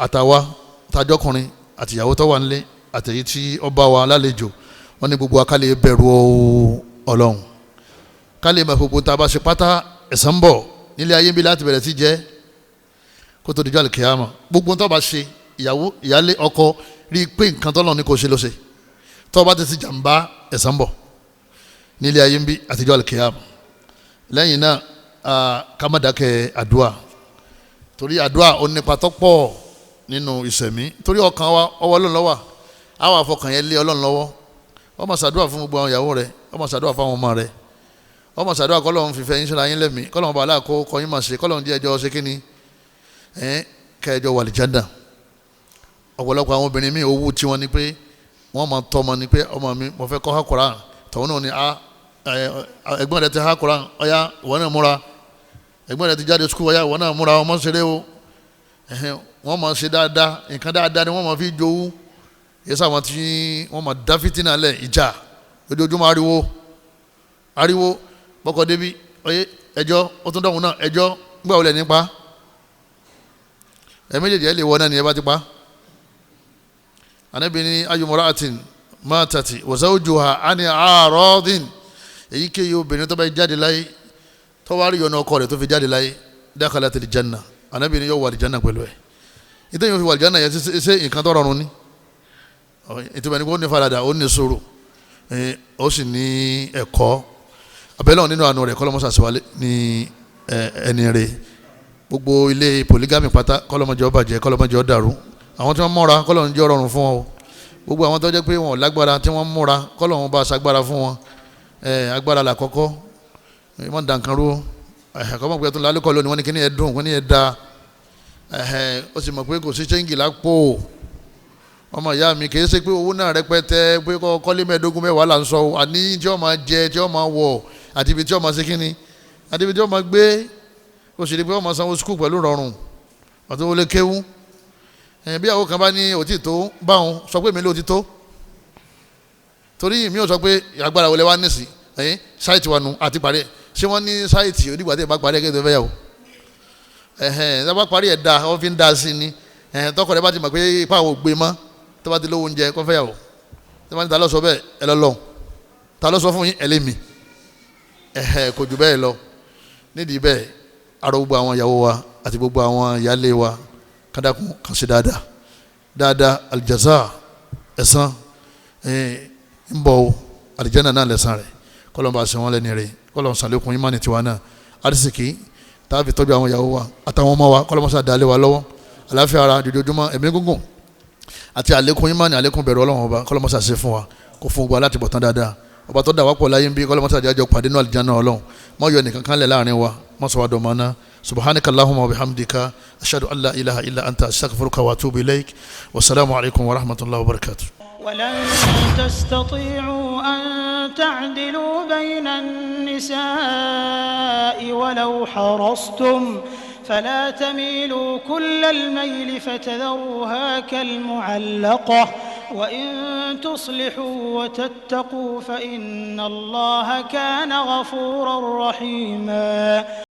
Àtàwa tajọkùnrin àtìyàwó tó wà nílé àtẹ̀yí tí ó bá wa lálejò, wọ́n ní gbogbo wa ká lè bẹ̀rù Ọlọ́run, ká lè mọ̀ gbogbo tá a bá ṣe pátá ẹ̀san ń bọ̀ nílé ayé bí láti bẹ̀rẹ̀ sí jẹ́ kó tó dijọ́ àlùkìyámà. Gbogbo tó bá ṣe ìyàwó, ìyálé, ọkọ, rí i pé nǹkan tọ́lọ́run ní kò ṣe ló ṣe, tó bá ti ṣe jàǹbá ẹ̀san ń bọ̀ nílé ayé bí àtijọ́ àlùkìyámà. Lẹ́yìn náà ká má dákẹ́ àdúà, torí àdúà ó nípa tó pọ̀ nínú ìṣẹ̀mí, torí ọkàn wa ọwọ́ Ọlọ́run ló wà, àwọn àfọkàn yẹn lé Ọlọ́run lọ́wọ́. Ó máa ṣàdúà fún gbogbo àwọn ìyàwó rẹ̀, ó máa ṣàdúà fún àwọn ọmọ rẹ̀, ó máa ṣàdúà kọ́lọ́run fìfẹ́ yín ṣọ́ra yín lẹ́mìí, kọ́lọ́run bàálà kó kọ́ yín máa ṣe, kọ́lọ́run jẹ́ ẹjọ́ ṣe kínní kẹjọ wà lìjánà. Ọ̀pọ̀lọpọ̀ àwọn obìnrin míì owó tiwọn ni pé wọ́n máa tọ́ ọmọ ni pé ọmọ mi mo fẹ́ kọ́ ha Kùránì, tọ̀hún náà ni ẹ̀gbọ́n rẹ ti ha Kùránì, ọ̀yá ìwọ náà múra, ẹ̀gbọ́n rẹ ti jáde sukú, ọ̀yá ìwọ náà múra, ọmọ ṣeré o. Wọ́n máa ṣe dáadáa, nǹkan dáadáa ni wọ́n máa fi jowú. Yẹ́sà wọn tí wọ́n máa dá fìtínà lẹ̀, ìjà ojoojúmọ́, ariwo ariwo, bọ́kọ̀ débi ọyẹ ẹjọ́, ó tún dọ̀hún náà ẹjọ́, ńgbà wọlé nípa ẹ méjèèjì ẹ lè wọ náà ni ẹ bá ti pa. Ànábì ní ayumuraatin mátàtì wa zawjuha àní àárọ̀dín, èyíkéyìí obìnrin tó bá jáde láyé tó wá rí yọnu ọkọ rẹ̀ tó fi jáde láyé, dakhalatil janna, Ànábì ní yóò wà àlìjánà pẹ̀lú ẹ̀. Ìtẹ́yìn fi wà àlìjánà yẹn ṣe nǹkan tó rọrùn ni, ìtumọ̀ ní kó ní faradà, ó ní sùúrù, ó sì ní ẹ̀kọ́. Abẹ́lẹ́ nínú àánú rẹ̀ kọ́lọ́mọ́sà síwálé ní ẹni rẹ̀. Gbogbo ilé polygamy pátá kọ́lọ́mọjọ́ bàjẹ́, kọ́lọ́mọjọ́ dàrú. Àwọn tí wọ́n mọ́ra kọ́lọ́mọjọ́ rọrùn fún wọn o. Gbogbo àwọn tó jẹ́ pé wọn ò lágbára tí wọ́n mọ́ra kọ́lọ́mọ bá ṣagbára fún wọn. Agbára làkọ́kọ́, wọ́n dànkan rú kọ́mọ̀ pé ẹtún lálẹ́ kọ́ lónìí, wọ́n ní kíní ẹ̀ dùn, wọ́n ní ẹ̀ da, ó sì mọ̀ pé kò sí ṣéǹgì lápò. Ọmọ ìyá mi kì í ṣe pé owó náà rẹpẹtẹ pé kọ́lé 15 mẹ́wàá là ń sọ, àní tí ó máa jẹ, tí ó máa wọ̀, àti ibi tí ó máa ṣe kíni, àti ibi tí ó máa gbé, ó sì rí pé ó máa sanwó skul pẹ̀lú rọrùn àti owó lè kéwú. Bí àwọn kan bá ní òtí tó báwọn sọ pé mi ló ti tó, torí mi ò sọ pé agbára wọlé wá nísì ẹ̀yìn sáìtì wa nu àti parí ẹ̀. Ṣé wọ́n ní sáìtì onígbà tí ẹ bá parí ẹ̀ kí ẹ tó fẹ́ yà wò? Ẹ̀hẹ̀n ẹ bá parí ẹ̀ da, wọ́n fi ń da sí ni. Ẹ̀hẹ̀n tọkọ rẹ bá ti mọ̀ pé ipá àwọn ò gbé mọ́, tó bá ti lówó oúnjẹ kó fẹ́ yà wò. Tó bá ní ta ló sọ bẹ́ẹ̀, ẹ lọ lọ́hùn. Ta ló sọ fún yín, ẹ lé mi. Ẹ̀hẹ̀n kò jù bẹ́ẹ̀ lọ. Nídìí bẹ́ẹ̀, arọ gbogbo àwọn ìyàwó wa àti gbogbo àwọn ìyálé wa kádàkùn kàn sí dáadáa. Dáadáa alìjàsá ẹ̀san ń bọ̀ o, àlìjánnà náà lẹ̀san rẹ̀. Kọ́lọ́n bá ṣe wọ́n lẹ́ni rẹ̀, kọ́lọ́n sàlékún ìmánì tiwa náà. Arísìkí tá a fi tọ́jú àwọn ìyàwó wa àtàwọn ọmọ wa, kọ́lọ́n mọ́sá dalé wa lọ́wọ́. Àláfíà ara jojoojúmọ́, ẹ̀mí gígùn àti àlékún ìmánì, àlékún bẹ̀rù Ọlọ́run ọba, kọ́lọ́n mọ́sá ṣe fún wa, kó fún gbogbo aláti bọ̀tán dáadáa. Ọba tó dà wá pọ̀ láyé ń bí, kọ́lọ́n mọ́sá jájọ pàdé nínú àlìjánnà Ọlọ́run. Má yọ ẹnìkan kan lẹ̀ láàrin wa, má sọ wá dọ̀mọ́ náà. Subhanaka Allahumma wa bihamdika, ashhadu an la ilaha illa anta, astaghfiruka wa atubu ilaik. Wasalaamu alaykum wa rahmatullahi wa barakatuh. ولن تستطيعوا أن تعدلوا بين النساء ولو حرصتم فلا تميلوا كل الميل فتذروها كالمعلقة وإن تصلحوا وتتقوا فإن الله كان غفورا رحيما.